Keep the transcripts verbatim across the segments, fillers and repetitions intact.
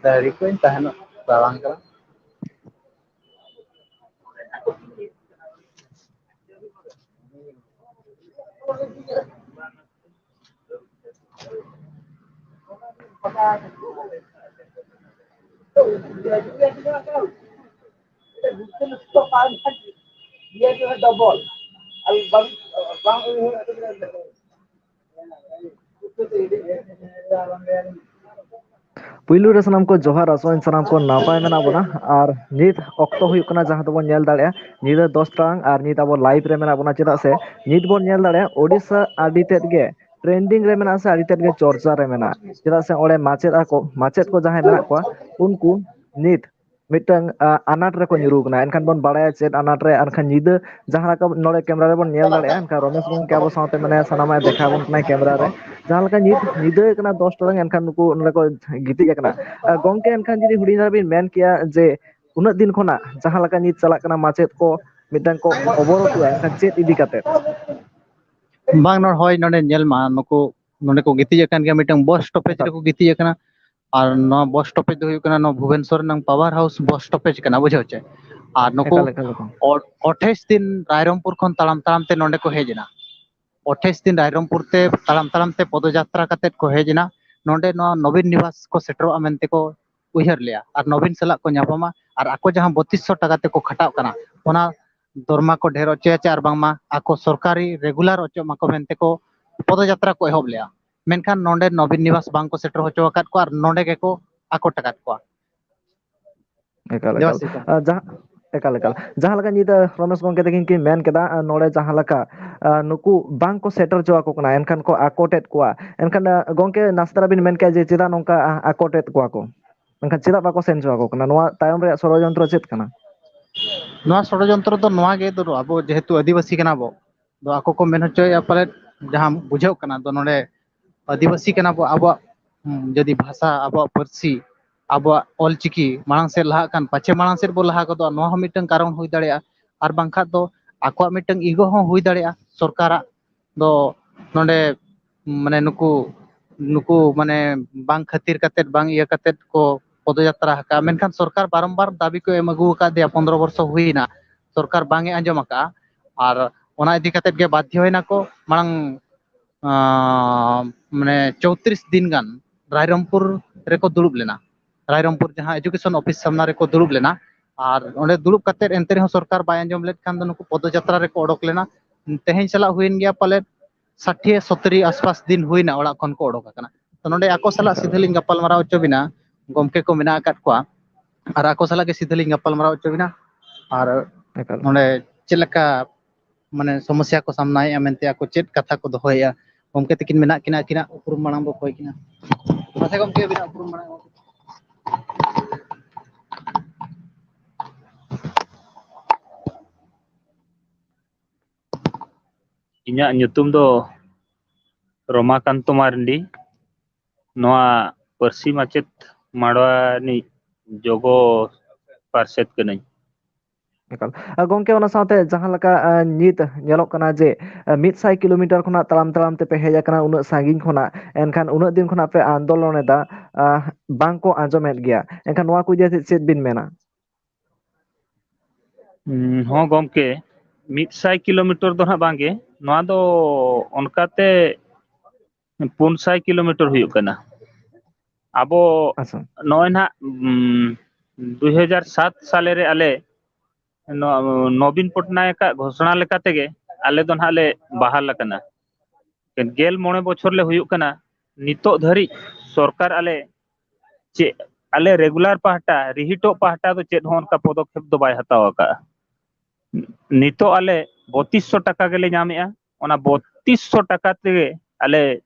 ᱫᱟᱨᱮ ᱠᱚᱧ ᱛᱟᱦᱮᱱᱚᱜ ᱫᱟᱬᱟᱱ ᱠᱟᱱᱟ᱾ ᱯᱩᱭᱞᱩ ᱨᱮ ᱥᱟᱱᱟᱢ ᱠᱚ ᱡᱚᱦᱟᱨ, ᱟᱥᱚᱜ ᱟᱹᱧ ᱥᱟᱱᱟᱢ ᱠᱚ ᱱᱟᱯᱟᱭ ᱢᱮᱱᱟᱜ ᱵᱚᱱᱟ᱾ ᱟᱨ ᱱᱤᱛ ᱚᱠᱛᱚ ᱦᱩᱭᱩᱜ ᱠᱟᱱᱟ ᱡᱟᱦᱟᱸ ᱫᱚᱵᱚᱱ ᱧᱮᱞ ᱫᱟᱲᱮᱭᱟᱜᱼᱟ ᱧᱤᱫᱟᱹ ᱫᱚᱥ ᱴᱟᱲᱟᱝ, ᱟᱨ ᱱᱤᱛ ᱟᱵᱚ live ᱨᱮ ᱢᱮᱱᱟᱜ ᱵᱚᱱᱟ᱾ ᱪᱮᱫᱟᱜ ᱥᱮ ᱱᱤᱛ ᱵᱚᱱ ᱧᱮᱞ ᱫᱟᱲᱮᱭᱟᱜᱼᱟ ᱳᱰᱤᱥᱟ ᱟᱹᱰᱤ ᱛᱮᱫ ᱜᱮ trending ᱨᱮ ᱢᱮᱱᱟᱜᱼᱟ ᱥᱮ ᱟᱹᱰᱤ ᱛᱮᱫ ᱜᱮ ᱪᱚᱨᱪᱟ ᱨᱮ ᱢᱮᱱᱟᱜᱼᱟ᱾ ᱪᱮᱫᱟᱜ ᱥᱮ ᱚᱸᱰᱮ ᱢᱟᱪᱮᱫ ᱟᱠᱚ, ᱢᱟᱪᱮᱫ ᱠᱚ ᱡᱟᱦᱟᱸᱭ ᱢᱮᱱᱟᱜ ᱠᱚᱣᱟ, ᱩᱱᱠᱩ ᱱᱤᱛ ᱢᱤᱫᱴᱟᱝ, ᱟ, ᱟᱱᱟᱴ ᱨᱮᱠᱚ ᱧᱩᱨᱩ ᱠᱟᱱᱟ᱾ ᱮᱱᱠᱷᱟᱱ ᱵᱚᱱ ᱵᱟᱲᱟᱭᱟ ᱪᱮᱫ ᱟᱱᱟᱴ ᱨᱮ, ᱮᱱᱠᱷᱟᱱ ᱧᱤᱫᱟᱹ ᱡᱟᱦᱟᱸ ᱞᱮᱠᱟ ᱱᱚᱰᱮ ᱠᱮᱢᱨᱟ ᱨᱮᱵᱚᱱ ᱧᱮᱞ ᱫᱟᱲᱮᱭᱟᱜᱼᱟ, ᱮᱱᱠᱷᱟᱱ ᱨᱚᱢᱮᱥ ᱜᱚᱢᱠᱮ ᱟᱵᱚ ᱥᱟᱶᱛᱮ ᱢᱮᱱᱟᱭᱟ, ᱥᱟᱱᱟᱢᱟᱜ ᱮ ᱫᱮᱠᱷᱟᱣ ᱟᱵᱚᱱ ᱠᱟᱱᱟᱭ ᱠᱮᱢᱨᱟ ᱨᱮ᱾ ᱡᱟᱦᱟᱸ ᱞᱮᱠᱟ ᱧᱤᱫ-, ᱧᱤᱫᱟᱹ ᱠᱟᱱᱟ ᱫᱚᱥ ᱴᱟᱲᱟᱝ, ᱮᱱᱠᱷᱟᱱ ᱱᱩᱠᱩ ᱱᱚᱰᱮ ᱠᱚ ᱜᱤᱛᱤᱡ ᱟᱠᱟᱱᱟ᱾ ᱟ, ᱜᱚᱢᱠᱮ, ᱮᱱᱠᱷᱟᱱ ᱡᱩᱫᱤ ᱦᱩᱰᱤᱧ ᱫᱷᱟᱨᱟ ᱵᱤᱱ ᱢᱮᱱ ᱠᱮᱭᱟ ᱡᱮ ᱩᱱᱟᱹᱜ ᱫᱤᱱ ᱠᱷᱚᱱᱟᱜ ᱡᱟᱦᱟᱸ ᱞᱮᱠᱟ ᱧᱤᱫ ᱪᱟᱞᱟᱜ ᱠᱟᱱᱟ, ᱢᱟᱪᱮᱫ ᱠᱚ ᱢᱤᱫᱴᱟᱝ ᱠᱚ ᱚᱵᱚᱨᱚᱛᱚᱜᱼᱟ, ᱮᱱᱠᱷᱟᱱ ᱪᱮᱫ ᱤᱫᱤ ᱠᱟᱛᱮ? ᱵᱟᱝ, ᱱᱚᱰᱮ, ᱦᱳᱭ, ᱱᱚᱰᱮ ᱧᱮᱞ ᱢᱟ, ᱱᱩᱠᱩ ᱱᱚᱰᱮ ᱠᱚ ᱜᱤᱛᱤᱡ ᱟᱠᱟᱱ ᱜᱮᱭᱟ, ᱢᱤᱫᱴᱟᱝ ᱵᱚᱥ ᱥᱴᱚᱯᱮᱡᱽ ᱮᱠᱟᱞ᱾ ᱨᱮᱠᱚ ᱜᱤᱛᱤᱡ ᱟᱠᱟᱱᱟ᱾ ᱟᱨ ᱱᱚᱣᱟ ᱵᱚᱥ ᱥᱴᱚᱯᱮᱡᱽ ᱫᱚ ᱦᱩᱭᱩᱜ ᱠᱟᱱᱟ ᱱᱚᱣᱟ ᱵᱷᱩᱵᱮᱱᱥᱚᱨ ᱨᱮᱱᱟᱝ ᱯᱟᱣᱟᱨ ᱦᱟᱣᱩᱥ ᱵᱚᱥ ᱥᱴᱚᱯᱮᱡᱽ ᱠᱟᱱᱟ, ᱵᱩᱡᱷᱟᱹᱣ ᱪᱮ? ᱟᱨ ᱱᱩᱠᱩ ᱮᱠᱟᱞ, ᱮᱠᱟᱞ, ᱮᱠᱟᱞ᱾ ᱚ-, ᱟᱴᱷᱟᱭᱤᱥ ᱫᱤᱱ ᱨᱟᱭᱨᱚᱝᱯᱩᱨ ᱠᱷᱚᱱ ᱛᱟᱲᱟᱢ ᱛᱟᱲᱟᱢ ᱛᱮ ᱱᱚᱰᱮ ᱠᱚ ᱦᱮᱡ ᱮᱱᱟ᱾ ᱟᱴᱷᱟᱭᱤᱥ ᱫᱤᱱ ᱨᱟᱭᱨᱚᱝᱯᱩᱨ ᱛᱮ ᱛᱟᱲᱟᱢ ᱛᱟᱲᱟᱢ ᱛᱮ ᱯᱚᱫᱚᱡᱟᱛᱨᱟ ᱠᱟᱛᱮᱫ ᱠᱚ ᱦᱮᱡ ᱮᱱᱟ᱾ ᱱᱚᱰᱮ ᱱᱚᱣᱟ ᱱᱚᱵᱤᱱ ᱱᱤᱵᱟᱥ ᱠᱚ ᱥᱮᱴᱮᱨᱚᱜᱼᱟ ᱢᱮᱱᱛᱮ ᱠᱚ ᱩᱭᱦᱟᱹᱨ ᱞᱮᱜᱼᱟ ᱟᱨ ᱱᱚᱵᱤᱱ ᱥᱟᱞᱟᱜ ᱠᱚ ᱧᱟᱯᱟᱢᱟ ᱟᱨ ᱟᱠᱚ ᱡᱟᱦᱟᱸ ᱵᱚᱛᱤᱥ ᱥᱚ ᱴᱟᱠᱟ ᱛᱮᱠᱚ ᱠᱷᱟᱴᱟᱜ ᱠᱟᱱᱟ, ᱚᱱᱟ ᱫᱚᱨᱢᱟ ᱠᱚ ᱰᱷᱮᱨ ᱦᱚᱪᱚᱭᱟ ᱪᱮ ᱟᱨ ᱵᱟᱝᱢᱟ ᱟᱠᱚ ᱥᱚᱨᱠᱟᱨᱤ regular ᱦᱚᱪᱚᱜ ᱢᱟᱠᱚ ᱢᱮᱱᱛᱮ ᱠᱚ ᱯᱚᱫᱚᱡᱟᱛᱨᱟ ᱠᱚ ᱮᱦᱚᱵ ᱞᱮᱜᱼᱟ᱾ ᱢᱮᱱᱠᱷᱟᱱ ᱱᱚᱰᱮ ᱱᱚᱵᱤᱱ ᱱᱤᱵᱟᱥ ᱵᱟᱝ ᱠᱚ ᱥᱮᱴᱮᱨ ᱦᱚᱪᱚ ᱟᱠᱟᱫ ᱠᱚᱣᱟ ᱟᱨ ᱱᱚᱰᱮ ᱜᱮᱠᱚ ᱟᱠᱚᱴ ᱟᱠᱟᱫ ᱠᱚᱣᱟ᱾ ᱮᱠᱟᱞ, ᱮᱠᱟᱞ᱾ ᱫᱮᱵᱟᱥᱤᱥ ᱫᱟ᱾ ᱟᱨ ᱡᱟᱦᱟᱸ, ᱮᱠᱟᱞ, ᱮᱠᱟᱞ᱾ ᱡᱟᱦᱟᱸ ᱞᱮᱠᱟ ᱧᱤᱫᱟᱹ ᱨᱚᱢᱮᱥ ᱜᱚᱢᱠᱮ ᱛᱟᱹᱠᱤᱱ ᱠᱤᱱ ᱢᱮᱱ ᱠᱮᱫᱟ, ᱟᱨ ᱱᱚᱰᱮ ᱡᱟᱦᱟᱸ ᱞᱮᱠᱟ, ᱟᱨ ᱱᱩᱠᱩ ᱵᱟᱝ ᱠᱚ ᱥᱮᱴᱮᱨ ᱦᱚᱪᱚ ᱟᱠᱚ ᱠᱟᱱᱟ, ᱮᱱᱠᱷᱟᱱ ᱠᱚ ᱟᱠᱚᱴᱮᱫ ᱠᱚᱣᱟ᱾ ᱮᱱᱠᱷᱟᱱ, ᱟᱨ ᱜᱚᱢᱠᱮ, ᱱᱟᱥᱮ ᱫᱷᱟᱨᱟ ᱵᱤᱱ ᱢᱮᱱ ᱠᱮᱭᱟ ᱡᱮ ᱪᱮᱫᱟᱜ ᱱᱚᱝᱠᱟ, ᱟᱨ ᱟᱠᱚᱴᱮᱫ ᱠᱚᱣᱟ ᱠᱚ? ᱢᱮᱱᱠᱷᱟᱱ ᱪᱮᱫᱟᱜ ᱵᱟᱠᱚ ᱥᱮᱱ ᱦᱚᱪᱚ ᱟᱠᱚ ᱠᱟᱱᱟ? ᱱᱚᱣᱟ ᱛᱟᱭᱚᱢ ᱨᱮᱭᱟᱜ ᱥᱚᱲᱚᱡᱚᱱᱛᱨᱚ ᱪᱮᱫ ᱠᱟᱱᱟ? ᱱᱚᱣᱟ ᱥᱚᱲᱚᱡᱚᱱᱛᱨᱚ ᱫᱚ ᱱᱚᱣᱟ ᱜᱮ, ᱫᱚ ᱟᱵᱚ ᱡᱮᱦᱮᱛᱩ ᱟᱹᱫᱤᱵᱟᱹᱥᱤ ᱠᱟᱱᱟ ᱵᱚ, ᱫᱚ ᱟᱠᱚ ᱠᱚ ᱢᱮᱱ ᱦᱚᱪᱚᱭᱮᱫᱼᱟ ᱯᱟᱞᱮᱫ, ᱡᱟᱦᱟᱸ ᱵᱩᱡᱷᱟᱹᱜ ᱠᱟᱱᱟ, ᱫᱚ ᱱᱚᱰᱮ ᱟᱹᱫᱤᱵᱟᱹᱥᱤ ᱠᱟᱱᱟ ᱵᱚ, ᱟᱵᱚᱣᱟᱜ, ᱦᱩᱸ, ᱡᱩᱫᱤ ᱵᱷᱟᱥᱟ, ᱟᱵᱚᱣᱟᱜ ᱯᱟᱹᱨᱥᱤ, ᱟᱵᱚᱣᱟᱜ ᱚᱞᱪᱤᱠᱤ ᱢᱟᱲᱟᱝ ᱥᱮᱫ ᱞᱟᱦᱟᱜ ᱠᱷᱟᱱ ᱯᱟᱪᱷᱮ ᱢᱟᱲᱟᱝ ᱥᱮᱫ ᱵᱚ ᱞᱟᱦᱟ ᱜᱚᱫᱚᱜᱼᱟ, ᱱᱚᱣᱟ ᱦᱚᱸ ᱢᱤᱫᱴᱟᱝ ᱠᱟᱨᱚᱱ ᱦᱩᱭ ᱫᱟᱲᱮᱭᱟᱜᱼᱟ᱾ ᱟᱨ ᱵᱟᱝᱠᱷᱟᱱ ᱫᱚ ᱟᱠᱚᱣᱟᱜ ᱢᱤᱫᱴᱟᱝ ᱤᱜᱳ ᱦᱚᱸ ᱦᱩᱭ ᱫᱟᱲᱮᱭᱟᱜᱼᱟ᱾ ᱥᱚᱨᱠᱟᱨᱟᱜ ᱫᱚ ᱱᱚᱰᱮ, ᱢᱟᱱᱮ, ᱱᱩᱠᱩ, ᱱᱩᱠᱩ, ᱢᱟᱱᱮ, ᱵᱟᱝ ᱠᱷᱟᱹᱛᱤᱨ ᱠᱟᱛᱮᱫ, ᱵᱟᱝ ᱤᱭᱟᱹ ᱠᱟᱛᱮᱫ ᱠᱚ ᱯᱚᱫᱚᱡᱟᱛᱨᱟ ᱟᱠᱟᱫᱼᱟ, ᱢᱮᱱᱠᱷᱟᱱ ᱥᱚᱨᱠᱟᱨ ᱵᱟᱨᱚᱢᱵᱟᱨ ᱫᱟᱹᱵᱤ ᱠᱚ ᱮᱢ ᱟᱹᱜᱩ ᱟᱠᱟᱫᱮᱭᱟ, ᱯᱚᱱᱫᱽᱨᱚ ᱵᱚᱨᱥᱚ ᱦᱩᱭᱱᱟ, ᱥᱚᱨᱠᱟᱨ ᱵᱟᱝ ᱮ ᱟᱸᱡᱚᱢ ᱟᱠᱟᱫᱼᱟ᱾ ᱟᱨ ᱚᱱᱟ ᱤᱫᱤ ᱠᱟᱛᱮᱫ ᱜᱮ ᱵᱟᱫᱽᱫᱷᱚᱭᱮᱱᱟ ᱠᱚ ᱢᱟᱲᱟᱝ, ᱟᱸ, ᱢᱟᱱᱮ ᱪᱳᱭᱛᱨᱤᱥ ᱫᱤᱱ ᱜᱟᱱ ᱨᱟᱭᱨᱚᱝᱯᱩᱨ ᱨᱮᱠᱚ ᱫᱩᱲᱩᱵ ᱞᱮᱱᱟ᱾ ᱨᱟᱭᱨᱚᱝᱯᱩᱨ ᱡᱟᱦᱟᱸ education office ᱥᱟᱢᱱᱟ ᱨᱮᱠᱚ ᱫᱩᱲᱩᱵ ᱞᱮᱱᱟ᱾ ᱟᱨ ᱚᱸᱰᱮ ᱫᱩᱲᱩᱵ ᱠᱟᱛᱮᱫ ᱮᱱᱛᱮ ᱨᱮᱦᱚᱸ ᱥᱚᱨᱠᱟᱨ ᱵᱟᱭ ᱟᱸᱡᱚᱢ ᱞᱮᱫ ᱠᱷᱟᱱ ᱫᱚ ᱱᱩᱠᱩ ᱯᱚᱫᱚᱡᱟᱛᱨᱟ ᱨᱮᱠᱚ ᱚᱰᱚᱠ ᱞᱮᱱᱟ᱾ ᱛᱮᱦᱮᱧ ᱥᱟᱞᱟᱜ ᱦᱩᱭᱮᱱ ᱜᱮᱭᱟ ᱯᱟᱞᱮᱫ ᱥᱟᱴᱷᱤᱭᱟᱹ ᱥᱚᱛᱛᱚᱨᱤ ᱟᱥᱯᱟᱥ ᱫᱤᱱ ᱦᱩᱭᱱᱟ ᱚᱲᱟᱜ ᱠᱷᱚᱱ ᱠᱚ ᱚᱰᱚᱠ ᱟᱠᱟᱱᱟ᱾ ᱛᱚ ᱱᱚᱰᱮ ᱟᱠᱚ ᱥᱟᱞᱟᱜ ᱥᱤᱫᱷᱟᱹ ᱞᱤᱧ ᱜᱟᱯᱟᱞ ᱢᱟᱨᱟᱣ ᱦᱚᱪᱚ ᱵᱤᱱᱟ, ᱜᱚᱢᱠᱮ ᱠᱚ ᱢᱮᱱᱟᱜ ᱟᱠᱟᱫ ᱠᱚᱣᱟ, ᱟᱨ ᱟᱠᱚ ᱥᱟᱞᱟᱜ ᱜᱮ ᱥᱤᱫᱷᱟᱹ ᱞᱤᱧ ᱜᱟᱯᱟᱞ ᱢᱟᱨᱟᱣ ᱦᱚᱪᱚ ᱵᱤᱱᱟ᱾ ᱟᱨ ᱮᱠᱟᱞ᱾ ᱱᱚᱰᱮ ᱪᱮᱫ ᱞᱮᱠᱟ ᱢᱟᱱᱮ ᱥᱚᱢᱚᱥᱥᱟ ᱠᱚ ᱥᱟᱢᱱᱟᱭᱮᱫᱼᱟ ᱢᱮᱱᱛᱮ ᱟᱠᱚ ᱪᱮᱫ ᱠᱟᱛᱷᱟ ᱠᱚ ᱫᱚᱦᱚᱭᱮᱫᱼᱟ, ᱜᱚᱢᱠᱮ ᱛᱟᱹᱠᱤᱱ ᱢᱮᱱᱟᱜ ᱠᱤᱱᱟ, ᱟᱹᱠᱤᱱᱟᱜ ᱩᱯᱨᱩᱢ ᱢᱟᱲᱟᱝ ᱵᱚ ᱠᱚᱭ ᱠᱤᱱᱟ᱾ ᱢᱟᱥᱮ ᱜᱚᱢᱠᱮ ᱟᱹᱵᱤᱱᱟᱜ ᱩᱯᱨᱩᱢ ᱢᱟᱲᱟᱝ᱾ ᱤᱧᱟᱹᱜ ᱧᱩᱛᱩᱢ ᱫᱚ ᱨᱚᱢᱟᱠᱟᱱᱛᱚ ᱢᱟᱨᱰᱤ᱾ ᱱᱚᱣᱟ ᱯᱟᱹᱨᱥᱤ ᱢᱟᱪᱮᱫ ᱢᱟᱰᱣᱟ ᱨᱤᱱᱤᱡ ᱡᱚᱜᱚ ᱯᱟᱨᱥᱮᱛ ᱠᱟᱹᱱᱟᱹᱧ᱾ ᱮᱠᱟᱞ᱾ ᱟᱨ ᱜᱚᱢᱠᱮ, ᱚᱱᱟ ᱥᱟᱶᱛᱮ ᱡᱟᱦᱟᱸ ᱞᱮᱠᱟ, ᱟᱸ, ᱱᱤᱛ ᱧᱮᱞᱚᱜ ᱠᱟᱱᱟ ᱡᱮ, ᱟᱸ, ᱢᱤᱫ ᱥᱟᱭ ᱠᱤᱞᱳᱢᱤᱴᱟᱨ ᱠᱷᱚᱱᱟᱜ ᱛᱟᱲᱟᱢ ᱛᱟᱲᱟᱢ ᱛᱮᱯᱮ ᱦᱮᱡ ᱟᱠᱟᱱᱟ ᱩᱱᱟᱹᱜ ᱥᱟᱺᱜᱤᱧ ᱠᱷᱚᱱᱟᱜ, ᱮᱱᱠᱷᱟᱱ ᱩᱱᱟᱹᱜ ᱫᱤᱱ ᱠᱷᱚᱱᱟᱜ ᱯᱮ ᱟᱱᱫᱳᱞᱚᱱ ᱮᱫᱟ, ᱟᱸ, ᱵᱟᱝ ᱠᱚ ᱟᱸᱡᱚᱢᱮᱫ ᱜᱮᱭᱟ, ᱮᱱᱠᱷᱟᱱ ᱱᱚᱣᱟ ᱠᱚ ᱤᱫᱤ ᱠᱟᱛᱮ ᱪᱮᱫ ᱵᱤᱱ ᱢᱮᱱᱟ? ᱦᱩᱸ, ᱦᱚᱸ ᱜᱚᱢᱠᱮ, ᱢᱤᱫ ᱥᱟᱭ ᱠᱤᱞᱳᱢᱤᱴᱟᱨ ᱫᱚ ᱱᱟᱦᱟᱜ ᱵᱟᱝᱜᱮ, ᱱᱚᱣᱟ ᱫᱚ ᱚᱱᱠᱟᱛᱮ ᱯᱩᱱ ᱥᱟᱭ ᱠᱤᱞᱳᱢᱤᱴᱟᱨ ᱦᱩᱭᱩᱜ ᱠᱟᱱᱟ᱾ ᱟᱵᱚ ᱟᱪᱪᱷᱟ᱾ ᱱᱚᱜᱼᱚᱭ ᱱᱟᱦᱟᱜ, ᱩᱢ, ᱫᱩᱭ ᱦᱟᱡᱟᱨ ᱥᱟᱛ ᱥᱟᱞᱮ ᱨᱮ ᱟᱞᱮ ᱱᱚᱣᱟ ᱱᱚᱵᱤᱱ ᱯᱚᱴᱱᱟᱭᱮᱠ ᱟᱜ ᱜᱷᱳᱥᱚᱱᱟ ᱞᱮᱠᱟ ᱛᱮᱜᱮ ᱟᱞᱮ ᱫᱚ ᱱᱟᱦᱟᱜ ᱞᱮ ᱵᱟᱦᱟᱞ ᱟᱠᱟᱱᱟ᱾ ᱜᱮᱞ ᱢᱚᱬᱮ ᱵᱚᱪᱷᱚᱨ ᱞᱮ ᱦᱩᱭᱩᱜ ᱠᱟᱱᱟ, ᱱᱤᱛᱚᱜ ᱫᱷᱟᱹᱨᱤᱡ ᱥᱚᱨᱠᱟᱨ ᱟᱞᱮ ᱪᱮᱫ, ᱟᱞᱮ regular ᱯᱟᱦᱴᱟ, ᱨᱤᱦᱤᱴᱚᱜ ᱯᱟᱦᱴᱟ ᱫᱚ ᱪᱮᱫ ᱦᱚᱸ ᱚᱱᱠᱟ ᱯᱚᱫᱚᱠᱷᱮᱯ ᱫᱚ ᱵᱟᱭ ᱦᱟᱛᱟᱣ ᱟᱠᱟᱫᱼᱟ᱾ ᱱᱤᱛᱚᱜ ᱟᱞᱮ ᱵᱚᱛᱤᱥ ᱥᱚ ᱴᱟᱠᱟ ᱜᱮᱞᱮ ᱧᱟᱢᱮᱜᱼᱟ, ᱚᱱᱟ ᱵᱚᱛᱤᱥ ᱥᱚ ᱴᱟᱠᱟ ᱛᱮᱜᱮ ᱟᱞᱮ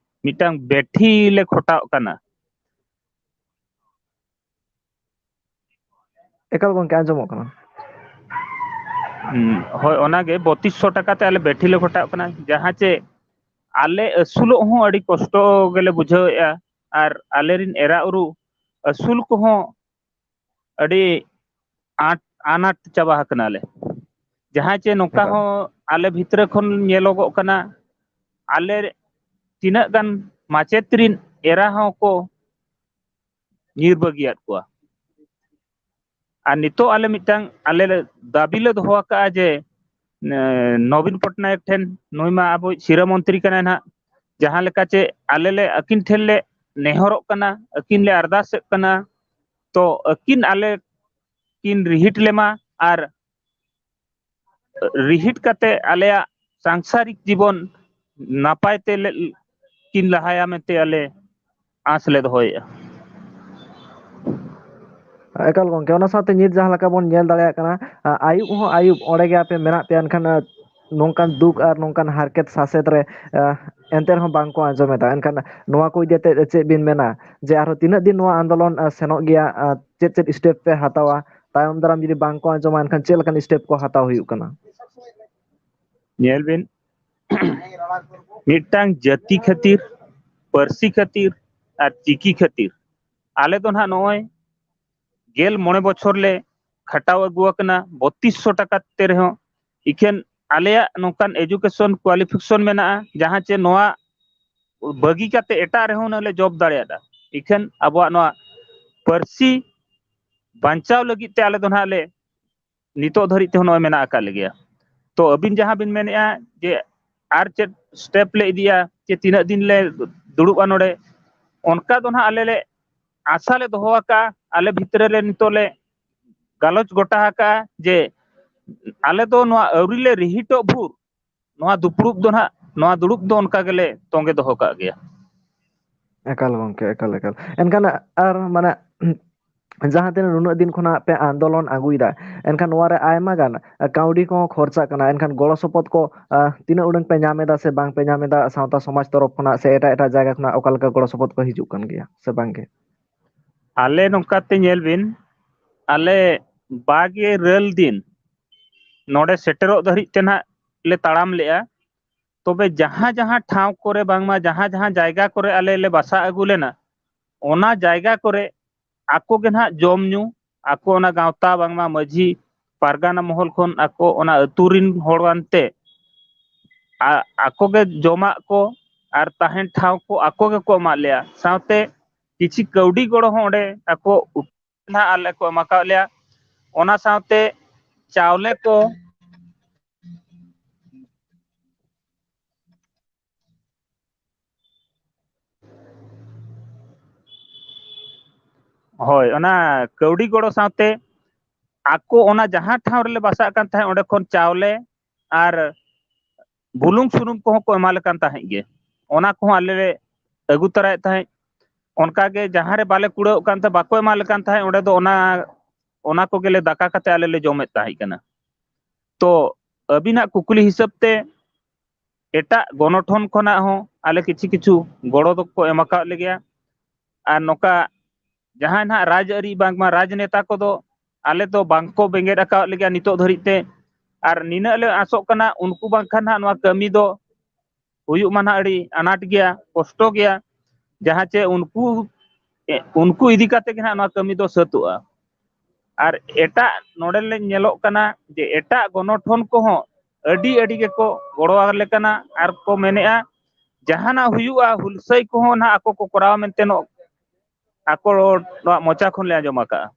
ᱢᱤᱫᱴᱟᱝ ᱵᱮᱴᱷᱤ ᱞᱮ ᱠᱷᱚᱴᱟᱣᱚᱜ ᱠᱟᱱᱟ᱾ ᱮᱠᱟᱞ ᱜᱚᱢᱠᱮ, ᱟᱸᱡᱚᱢᱚᱜ ᱠᱟᱱᱟ᱾ ᱦᱩᱸ, ᱦᱳᱭ, ᱚᱱᱟᱜᱮ ᱵᱚᱛᱤᱥ ᱥᱚ ᱴᱟᱠᱟ ᱛᱮ ᱟᱞᱮ ᱵᱮᱴᱷᱤ ᱞᱮ ᱠᱷᱚᱴᱟᱣᱚᱜ ᱠᱟᱱᱟ, ᱡᱟᱦᱟᱸ ᱪᱮ ᱟᱞᱮ ᱟᱹᱥᱩᱞᱚᱜ ᱦᱚᱸ ᱟᱹᱰᱤ ᱠᱚᱥᱴᱚ ᱜᱮᱞᱮ ᱵᱩᱡᱷᱟᱹᱣᱮᱫᱼᱟ, ᱟᱨ ᱟᱞᱮᱨᱤᱱ ᱮᱨᱟ ᱩᱨᱩ ᱟᱹᱥᱩᱞ ᱠᱚᱦᱚᱸ ᱟᱹᱰᱤ ᱟᱸᱴ, ᱟᱱᱟᱴ ᱪᱟᱵᱟ ᱟᱠᱟᱱᱟᱞᱮ᱾ ᱡᱟᱦᱟᱸ ᱪᱮ ᱱᱚᱝᱠᱟ ᱮᱠᱟᱞ᱾ ᱦᱚᱸ ᱟᱞᱮ ᱵᱷᱤᱛᱨᱤ ᱠᱷᱚᱱ ᱧᱮᱞᱚᱜᱚᱜ ᱠᱟᱱᱟ, ᱟᱞᱮ ᱛᱤᱱᱟᱹᱜ ᱜᱟᱱ ᱢᱟᱪᱮᱫ ᱨᱤᱱ ᱮᱨᱟ ᱦᱚᱸᱠᱚ ᱧᱤᱨ ᱵᱟᱹᱜᱤᱭᱟᱫ ᱠᱚᱣᱟ᱾ ᱟᱨ ᱱᱤᱛᱚᱜ ᱟᱞᱮ ᱢᱤᱫᱴᱟᱝ ᱟᱞᱮ ᱞᱮ ᱫᱟᱹᱵᱤ ᱞᱮ ᱫᱚᱦᱚ ᱟᱠᱟᱫᱼᱟ ᱡᱮ ᱮ, ᱱᱚᱵᱤᱱ ᱯᱚᱴᱱᱟᱭᱮᱠ ᱴᱷᱮᱱ, ᱱᱩᱭ ᱢᱟ ᱟᱵᱚᱭᱤᱡ ᱥᱤᱨᱟᱹ ᱢᱚᱱᱛᱨᱤ ᱠᱟᱱᱟᱭ ᱱᱟᱦᱟᱜ, ᱡᱟᱦᱟᱸ ᱞᱮᱠᱟ ᱪᱮ ᱟᱞᱮ ᱞᱮ ᱟᱹᱠᱤᱱ ᱴᱷᱮᱱ ᱞᱮ ᱱᱮᱦᱚᱨᱚᱜ ᱠᱟᱱᱟ, ᱟᱹᱠᱤᱱ ᱞᱮ ᱟᱨᱫᱟᱥᱮᱫ ᱠᱟᱱᱟ, ᱛᱚ ᱟᱹᱠᱤᱱ ᱟᱞᱮ ᱠᱤᱱ ᱨᱤᱦᱤᱴ ᱞᱮᱢᱟ ᱟᱨ ᱨᱤᱦᱤᱴ ᱠᱟᱛᱮ ᱟᱞᱮᱭᱟᱜ ᱥᱟᱝᱥᱟᱨᱤᱠ ᱡᱤᱵᱚᱱ ᱱᱟᱯᱟᱭ ᱛᱮ ᱞᱮ, ᱠᱤᱱ ᱞᱟᱦᱟᱭᱟ ᱢᱮᱱᱛᱮ ᱟᱞᱮ ᱟᱸᱥ ᱞᱮ ᱫᱚᱦᱚᱭᱮᱫᱼᱟ᱾ ᱮᱠᱟᱞ ᱜᱚᱝᱠᱮ, ᱚᱱᱟ ᱥᱟᱶᱛᱮ ᱧᱤᱛ ᱡᱟᱦᱟᱸ ᱞᱮᱠᱟ ᱵᱚᱱ ᱧᱮᱞ ᱫᱟᱲᱮᱭᱟᱜ ᱠᱟᱱᱟ, ᱟ, ᱟᱹᱭᱩᱵ ᱦᱚᱸ ᱟᱹᱭᱩᱵ ᱚᱸᱰᱮ ᱜᱮ ᱟᱯᱮ ᱢᱮᱱᱟᱜ ᱯᱮᱭᱟ, ᱮᱱᱠᱷᱟᱱ, ᱟ, ᱱᱚᱝᱠᱟᱱ ᱫᱩᱠ ᱟᱨ ᱱᱚᱝᱠᱟᱱ ᱦᱟᱨᱠᱮᱛ ᱥᱟᱥᱮᱛ ᱨᱮ, ᱟ, ᱮᱱᱛᱮ ᱨᱮᱦᱚᱸ ᱵᱟᱝ ᱠᱚ ᱟᱸᱡᱚᱢ ᱮᱫᱟ᱾ ᱮᱱᱠᱷᱟᱱ ᱱᱚᱣᱟ ᱠᱚ ᱤᱫᱤ ᱠᱟᱛᱮ ᱪᱮᱫ ᱵᱤᱱ ᱢᱮᱱᱟ ᱡᱮ ᱟᱨᱦᱚᱸ ᱛᱤᱱᱟᱹᱜ ᱫᱤᱱ ᱱᱚᱣᱟ ᱟᱱᱫᱳᱞᱚᱱ, ᱟ, ᱥᱮᱱᱚᱜ ᱜᱮᱭᱟ, ᱟ, ᱪᱮᱫ ᱪᱮᱫ step ᱯᱮ ᱦᱟᱛᱟᱣᱟ, ᱛᱟᱭᱚᱢ ᱫᱟᱨᱟᱢ ᱡᱩᱫᱤ ᱵᱟᱝ ᱠᱚ ᱟᱸᱡᱚᱢᱟ ᱮᱱᱠᱷᱟᱱ ᱪᱮᱫ ᱞᱮᱠᱟᱱ step ᱠᱚ ᱦᱟᱛᱟᱣ ᱦᱩᱭᱩᱜ ᱠᱟᱱᱟ? ᱧᱮᱞ ᱵᱤᱱ, ᱢᱤᱫᱴᱟᱝ ᱡᱟᱹᱛᱤ ᱠᱷᱟᱹᱛᱤᱨ, ᱯᱟᱹᱨᱥᱤ ᱠᱷᱟᱹᱛᱤᱨ ᱟᱨ ᱪᱤᱠᱤ ᱠᱷᱟᱹᱛᱤᱨ ᱟᱞᱮ ᱫᱚ ᱱᱟᱦᱟᱜ ᱱᱚᱜᱼᱚᱭ ᱜᱮᱞ ᱢᱚᱬᱮ ᱵᱚᱪᱷᱚᱨ ᱞᱮ ᱠᱷᱟᱴᱟᱣ ᱟᱹᱜᱩ ᱟᱠᱟᱱᱟ, ᱵᱚᱛᱤᱥ ᱥᱚ ᱴᱟᱠᱟ ᱛᱮ ᱨᱮᱦᱚᱸ᱾ ᱤᱠᱷᱟᱹᱱ ᱟᱞᱮᱭᱟᱜ ᱱᱚᱝᱠᱟᱱ education qualification ᱢᱮᱱᱟᱜᱼᱟ, ᱡᱟᱦᱟᱸ ᱪᱮ ᱱᱚᱣᱟ ᱵᱟᱹᱜᱤ ᱠᱟᱛᱮ ᱮᱴᱟᱜ ᱨᱮᱦᱚᱸ ᱦᱩᱱᱟᱹᱝ ᱞᱮ job ᱫᱟᱲᱮᱭᱟᱜᱼᱟ᱾ ᱤᱠᱷᱟᱹᱱ ᱟᱵᱚᱣᱟᱜ ᱱᱚᱣᱟ ᱯᱟᱹᱨᱥᱤ ᱵᱟᱧᱪᱟᱣ ᱞᱟᱹᱜᱤᱫ ᱛᱮ ᱟᱞᱮ ᱫᱚ ᱱᱟᱦᱟᱜ ᱞᱮ ᱱᱤᱛᱚᱜ ᱫᱷᱟᱹᱨᱤᱡ ᱛᱮᱦᱚᱸ ᱱᱚᱜᱼᱚᱭ ᱢᱮᱱᱟᱜ ᱟᱠᱟᱫ ᱞᱮᱜᱮᱭᱟ᱾ ᱛᱚ ᱟᱹᱵᱤᱱ ᱡᱟᱦᱟᱸ ᱵᱤᱱ ᱢᱮᱱᱮᱫᱼᱟ ᱡᱮ ᱟᱨ ᱪᱮᱫ step ᱞᱮ ᱤᱫᱤᱭᱟ, ᱪᱮ ᱛᱤᱱᱟᱹᱜ ᱫᱤᱱ ᱞᱮ ᱫᱩᱲᱩᱵᱼᱟ ᱱᱚᱰᱮ, ᱚᱱᱠᱟ ᱫᱚ ᱱᱟᱦᱟᱜ ᱟᱞᱮ ᱞᱮ ᱟᱥᱟ ᱞᱮ ᱫᱚᱦᱚ ᱟᱠᱟᱫᱼᱟ᱾ ᱟᱞᱮ ᱵᱷᱤᱛᱨᱤ ᱨᱮ ᱱᱤᱛᱚᱜ ᱞᱮ ᱜᱟᱞᱚᱪ ᱜᱚᱴᱟ ᱟᱠᱟᱫᱼᱟ ᱡᱮ ᱟᱞᱮ ᱫᱚ ᱱᱚᱣᱟ ᱟᱹᱣᱨᱤ ᱞᱮ ᱨᱤᱦᱤᱴᱚᱜ ᱵᱷᱳᱨ ᱱᱚᱣᱟ ᱫᱩᱯᱲᱩᱵ ᱫᱚ ᱱᱟᱦᱟᱜ, ᱱᱚᱣᱟ ᱫᱩᱲᱩᱵ ᱫᱚ ᱚᱱᱠᱟ ᱜᱮᱞᱮ ᱛᱚᱸᱜᱮ ᱫᱚᱦᱚ ᱠᱟᱜ ᱜᱮᱭᱟ᱾ ᱮᱠᱟᱞ ᱜᱚᱝᱠᱮ, ᱮᱠᱟᱞ, ᱮᱠᱟᱞ᱾ ᱮᱱᱠᱷᱟᱱ ᱟᱨ ᱢᱟᱱᱮ ᱡᱟᱦᱟᱸ ᱛᱤᱱᱟᱹᱜ ᱱᱩᱱᱟᱹᱜ ᱫᱤᱱ ᱠᱷᱚᱱᱟᱜ ᱯᱮ ᱟᱱᱫᱳᱞᱚᱱ ᱟᱹᱜᱩᱭᱮᱫᱟ, ᱮᱱᱠᱷᱟᱱ ᱱᱚᱣᱟ ᱨᱮ ᱟᱭᱢᱟ ᱜᱟᱱ ᱠᱟᱹᱣᱰᱤ ᱠᱚᱦᱚᱸ ᱠᱷᱚᱨᱪᱟᱜ ᱠᱟᱱᱟ᱾ ᱮᱱᱠᱷᱟᱱ ᱜᱚᱲᱚ ᱥᱚᱯᱚᱦᱚᱫ ᱠᱚ, ᱟ, ᱛᱤᱱᱟᱹᱜ ᱩᱰᱟᱹᱝ ᱯᱮ ᱧᱟᱢ ᱮᱫᱟ ᱥᱮ ᱵᱟᱝ ᱯᱮ ᱧᱟᱢ ᱮᱫᱟ? ᱥᱟᱶᱛᱟ ᱥᱚᱢᱟᱡᱽ ᱛᱚᱨᱚᱯ ᱠᱷᱚᱱᱟᱜ ᱥᱮ ᱮᱴᱟᱜ ᱮᱴᱟᱜ ᱡᱟᱭᱜᱟ ᱠᱷᱚᱱᱟᱜ ᱚᱠᱟ ᱞᱮᱠᱟ ᱜᱚᱲᱚ ᱥᱚᱯᱚᱦᱚᱫ ᱠᱚ ᱦᱤᱡᱩᱜ ᱠᱟᱱ ᱜᱮᱭᱟ ᱥᱮ ᱵᱟᱝ ᱜᱮ? ᱟᱞᱮ ᱱᱚᱝᱠᱟ ᱛᱮ ᱧᱮᱞ ᱵᱤᱱ, ᱟᱞᱮ ᱵᱟᱜᱮ ᱤᱨᱟᱹᱞ ᱫᱤᱱ ᱱᱚᱰᱮ ᱥᱮᱴᱮᱨᱚᱜ ᱫᱷᱟᱹᱨᱤᱡ ᱛᱮ ᱱᱟᱦᱟᱜ ᱞᱮ ᱛᱟᱲᱟᱢ ᱞᱮᱜᱼᱟ᱾ ᱛᱚᱵᱮ ᱡᱟᱦᱟᱸ ᱡᱟᱦᱟᱸ ᱴᱷᱟᱶ ᱠᱚᱨᱮ ᱵᱟᱝᱢᱟ ᱡᱟᱦᱟᱸ ᱡᱟᱦᱟᱸ ᱡᱟᱭᱜᱟ ᱠᱚᱨᱮ ᱟᱞᱮ ᱞᱮ ᱵᱟᱥᱟ ᱟᱹᱜᱩ ᱞᱮᱱᱟ, ᱚᱱᱟ ᱡᱟᱭᱜᱟ ᱠᱚᱨᱮ ᱟᱠᱚ ᱜᱮ ᱱᱟᱦᱟᱜ ᱡᱚᱢ ᱧᱩ, ᱟᱠᱚ ᱚᱱᱟ ᱜᱟᱶᱛᱟ ᱵᱟᱝᱢᱟ ᱢᱟᱹᱡᱷᱤ ᱯᱟᱨᱜᱟᱱᱟ ᱢᱚᱦᱚᱞ ᱠᱷᱚᱱ ᱟᱠᱚ ᱚᱱᱟ ᱟᱹᱛᱩ ᱨᱤᱱ ᱦᱚᱲ ᱟᱱᱛᱮ ᱟ-, ᱟᱠᱚ ᱜᱮ ᱡᱚᱢᱟᱜ ᱠᱚ ᱟᱨ ᱛᱟᱦᱮᱱ ᱴᱷᱟᱶ ᱠᱚ ᱟᱠᱚ ᱜᱮᱠᱚ ᱮᱢᱟᱫ ᱞᱮᱭᱟ᱾ ᱥᱟᱶᱛᱮ ᱠᱤᱪᱷᱤ ᱠᱟᱹᱣᱰᱤ ᱜᱚᱲᱚ ᱦᱚᱸ ᱚᱸᱰᱮ ᱟᱠᱚ ᱱᱟᱦᱟᱜ ᱟᱞᱮ ᱠᱚ ᱮᱢ ᱟᱠᱟᱫ ᱞᱮᱭᱟ᱾ ᱚᱱᱟ ᱥᱟᱶᱛᱮ ᱪᱟᱣᱞᱮ ᱠᱚ, ᱦᱳᱭ, ᱚᱱᱟ ᱠᱟᱹᱣᱰᱤ ᱜᱚᱲᱚ ᱥᱟᱶᱛᱮ ᱟᱠᱚ ᱚᱱᱟ ᱡᱟᱦᱟᱸ ᱴᱷᱟᱶ ᱨᱮᱞᱮ ᱵᱟᱥᱟᱜ ᱠᱟᱱ ᱛᱟᱦᱮᱸᱫ, ᱚᱸᱰᱮ ᱠᱷᱚᱱ ᱪᱟᱣᱞᱮ ᱟᱨ ᱵᱩᱞᱩᱝ ᱥᱩᱱᱩᱢ ᱠᱚᱦᱚᱸ ᱠᱚ ᱮᱢᱟ ᱞᱮ ᱠᱟᱱ ᱛᱟᱦᱮᱸᱫ ᱜᱮ᱾ ᱚᱱᱟ ᱠᱚᱦᱚᱸ ᱟᱞᱮ ᱞᱮ ᱟᱹᱜᱩ ᱛᱚᱨᱟᱭᱮᱫ ᱛᱟᱦᱮᱸᱫ᱾ ᱚᱱᱠᱟ ᱜᱮ ᱡᱟᱦᱟᱸ ᱨᱮ ᱵᱟᱞᱮ ᱠᱩᱲᱟᱹᱜ ᱠᱟᱱ ᱛᱟᱦᱮᱸᱫ, ᱵᱟᱠᱚ ᱮᱢᱟ ᱞᱮ ᱠᱟᱱ ᱛᱟᱦᱮᱸᱫ, ᱚᱸᱰᱮ ᱫᱚ ᱚᱱᱟ, ᱚᱱᱟ ᱠᱚᱜᱮ ᱞᱮ ᱫᱟᱠᱟ ᱠᱟᱛᱮ ᱟᱞᱮ ᱞᱮ ᱡᱚᱢᱮᱫ ᱛᱟᱦᱮᱸ ᱠᱟᱱᱟ᱾ ᱛᱚ, ᱟᱹᱵᱤᱱᱟᱜ ᱠᱩᱠᱞᱤ ᱦᱤᱥᱟᱹᱵ ᱛᱮ ᱮᱴᱟᱜ ᱜᱚᱱᱚᱴᱷᱚᱱ ᱠᱷᱚᱱᱟᱜ ᱦᱚᱸ ᱟᱞᱮ ᱠᱤᱪᱷᱩ ᱠᱤᱪᱷᱩ ᱜᱚᱲᱚ ᱫᱚᱠᱚ ᱮᱢ ᱟᱠᱟᱫ ᱞᱮᱜᱮᱭᱟ᱾ ᱟᱨ ᱱᱚᱝᱠᱟ ᱡᱟᱦᱟᱸᱭ ᱱᱟᱦᱟᱜ ᱨᱟᱡᱽᱟᱹᱨᱤ ᱵᱟᱝᱢᱟ ᱨᱟᱡᱽᱱᱮᱛᱟ ᱠᱚᱫᱚ ᱟᱞᱮ ᱫᱚ ᱵᱟᱝᱠᱚ ᱵᱮᱸᱜᱮᱫ ᱟᱠᱟᱫ ᱞᱮᱜᱮᱭᱟ ᱱᱤᱛᱚᱜ ᱫᱷᱟᱹᱨᱤᱡ ᱛᱮ᱾ ᱟᱨ ᱱᱤᱱᱟᱹᱜ ᱞᱮ ᱟᱥᱚᱜ ᱠᱟᱱᱟ, ᱩᱱᱠᱩ ᱵᱟᱝᱠᱷᱟᱱ ᱱᱟᱦᱟᱜ ᱱᱚᱣᱟ ᱠᱟᱹᱢᱤ ᱫᱚ ᱦᱩᱭᱩᱜ ᱢᱟ ᱱᱟᱦᱟᱜ ᱟᱹᱰᱤ ᱟᱱᱟᱴ ᱜᱮᱭᱟ, ᱠᱚᱥᱴᱚ ᱜᱮᱭᱟ, ᱡᱟᱦᱟᱸ ᱪᱮ ᱩᱱᱠᱩ, ᱮ, ᱩᱱᱠᱩ ᱤᱫᱤ ᱠᱟᱛᱮ ᱜᱮ ᱱᱟᱦᱟᱜ ᱱᱚᱣᱟ ᱠᱟᱹᱢᱤ ᱫᱚ ᱥᱟᱹᱛᱚᱜᱼᱟ᱾ ᱟᱨ ᱮᱴᱟᱜ ᱱᱚᱰᱮ ᱞᱮ ᱧᱮᱞᱚᱜ ᱠᱟᱱᱟ ᱡᱮ ᱮᱴᱟᱜ ᱜᱚᱱᱚᱴᱷᱚᱱ ᱠᱚᱦᱚᱸ ᱟᱹᱰᱤ, ᱟᱹᱰᱤ ᱜᱮᱠᱚ ᱜᱚᱲᱚ ᱟᱞᱮ ᱠᱟᱱᱟ ᱟᱨ ᱠᱚ ᱢᱮᱱᱮᱫᱼᱟ, ᱡᱟᱦᱟᱱᱟᱜ ᱦᱩᱭᱩᱜᱼᱟ, ᱦᱩᱞᱥᱟᱹᱭ ᱠᱚᱦᱚᱸ ᱱᱟᱦᱟᱜ ᱟᱠᱚ ᱠᱚ ᱠᱚᱨᱟᱣᱟ ᱢᱮᱱᱛᱮ ᱱᱚ-, ᱟᱠᱚ ᱱᱚᱣᱟ ᱢᱚᱪᱟ ᱠᱷᱚᱱ ᱞᱮ ᱟᱸᱡᱚᱢ ᱟᱠᱟᱫᱼᱟ᱾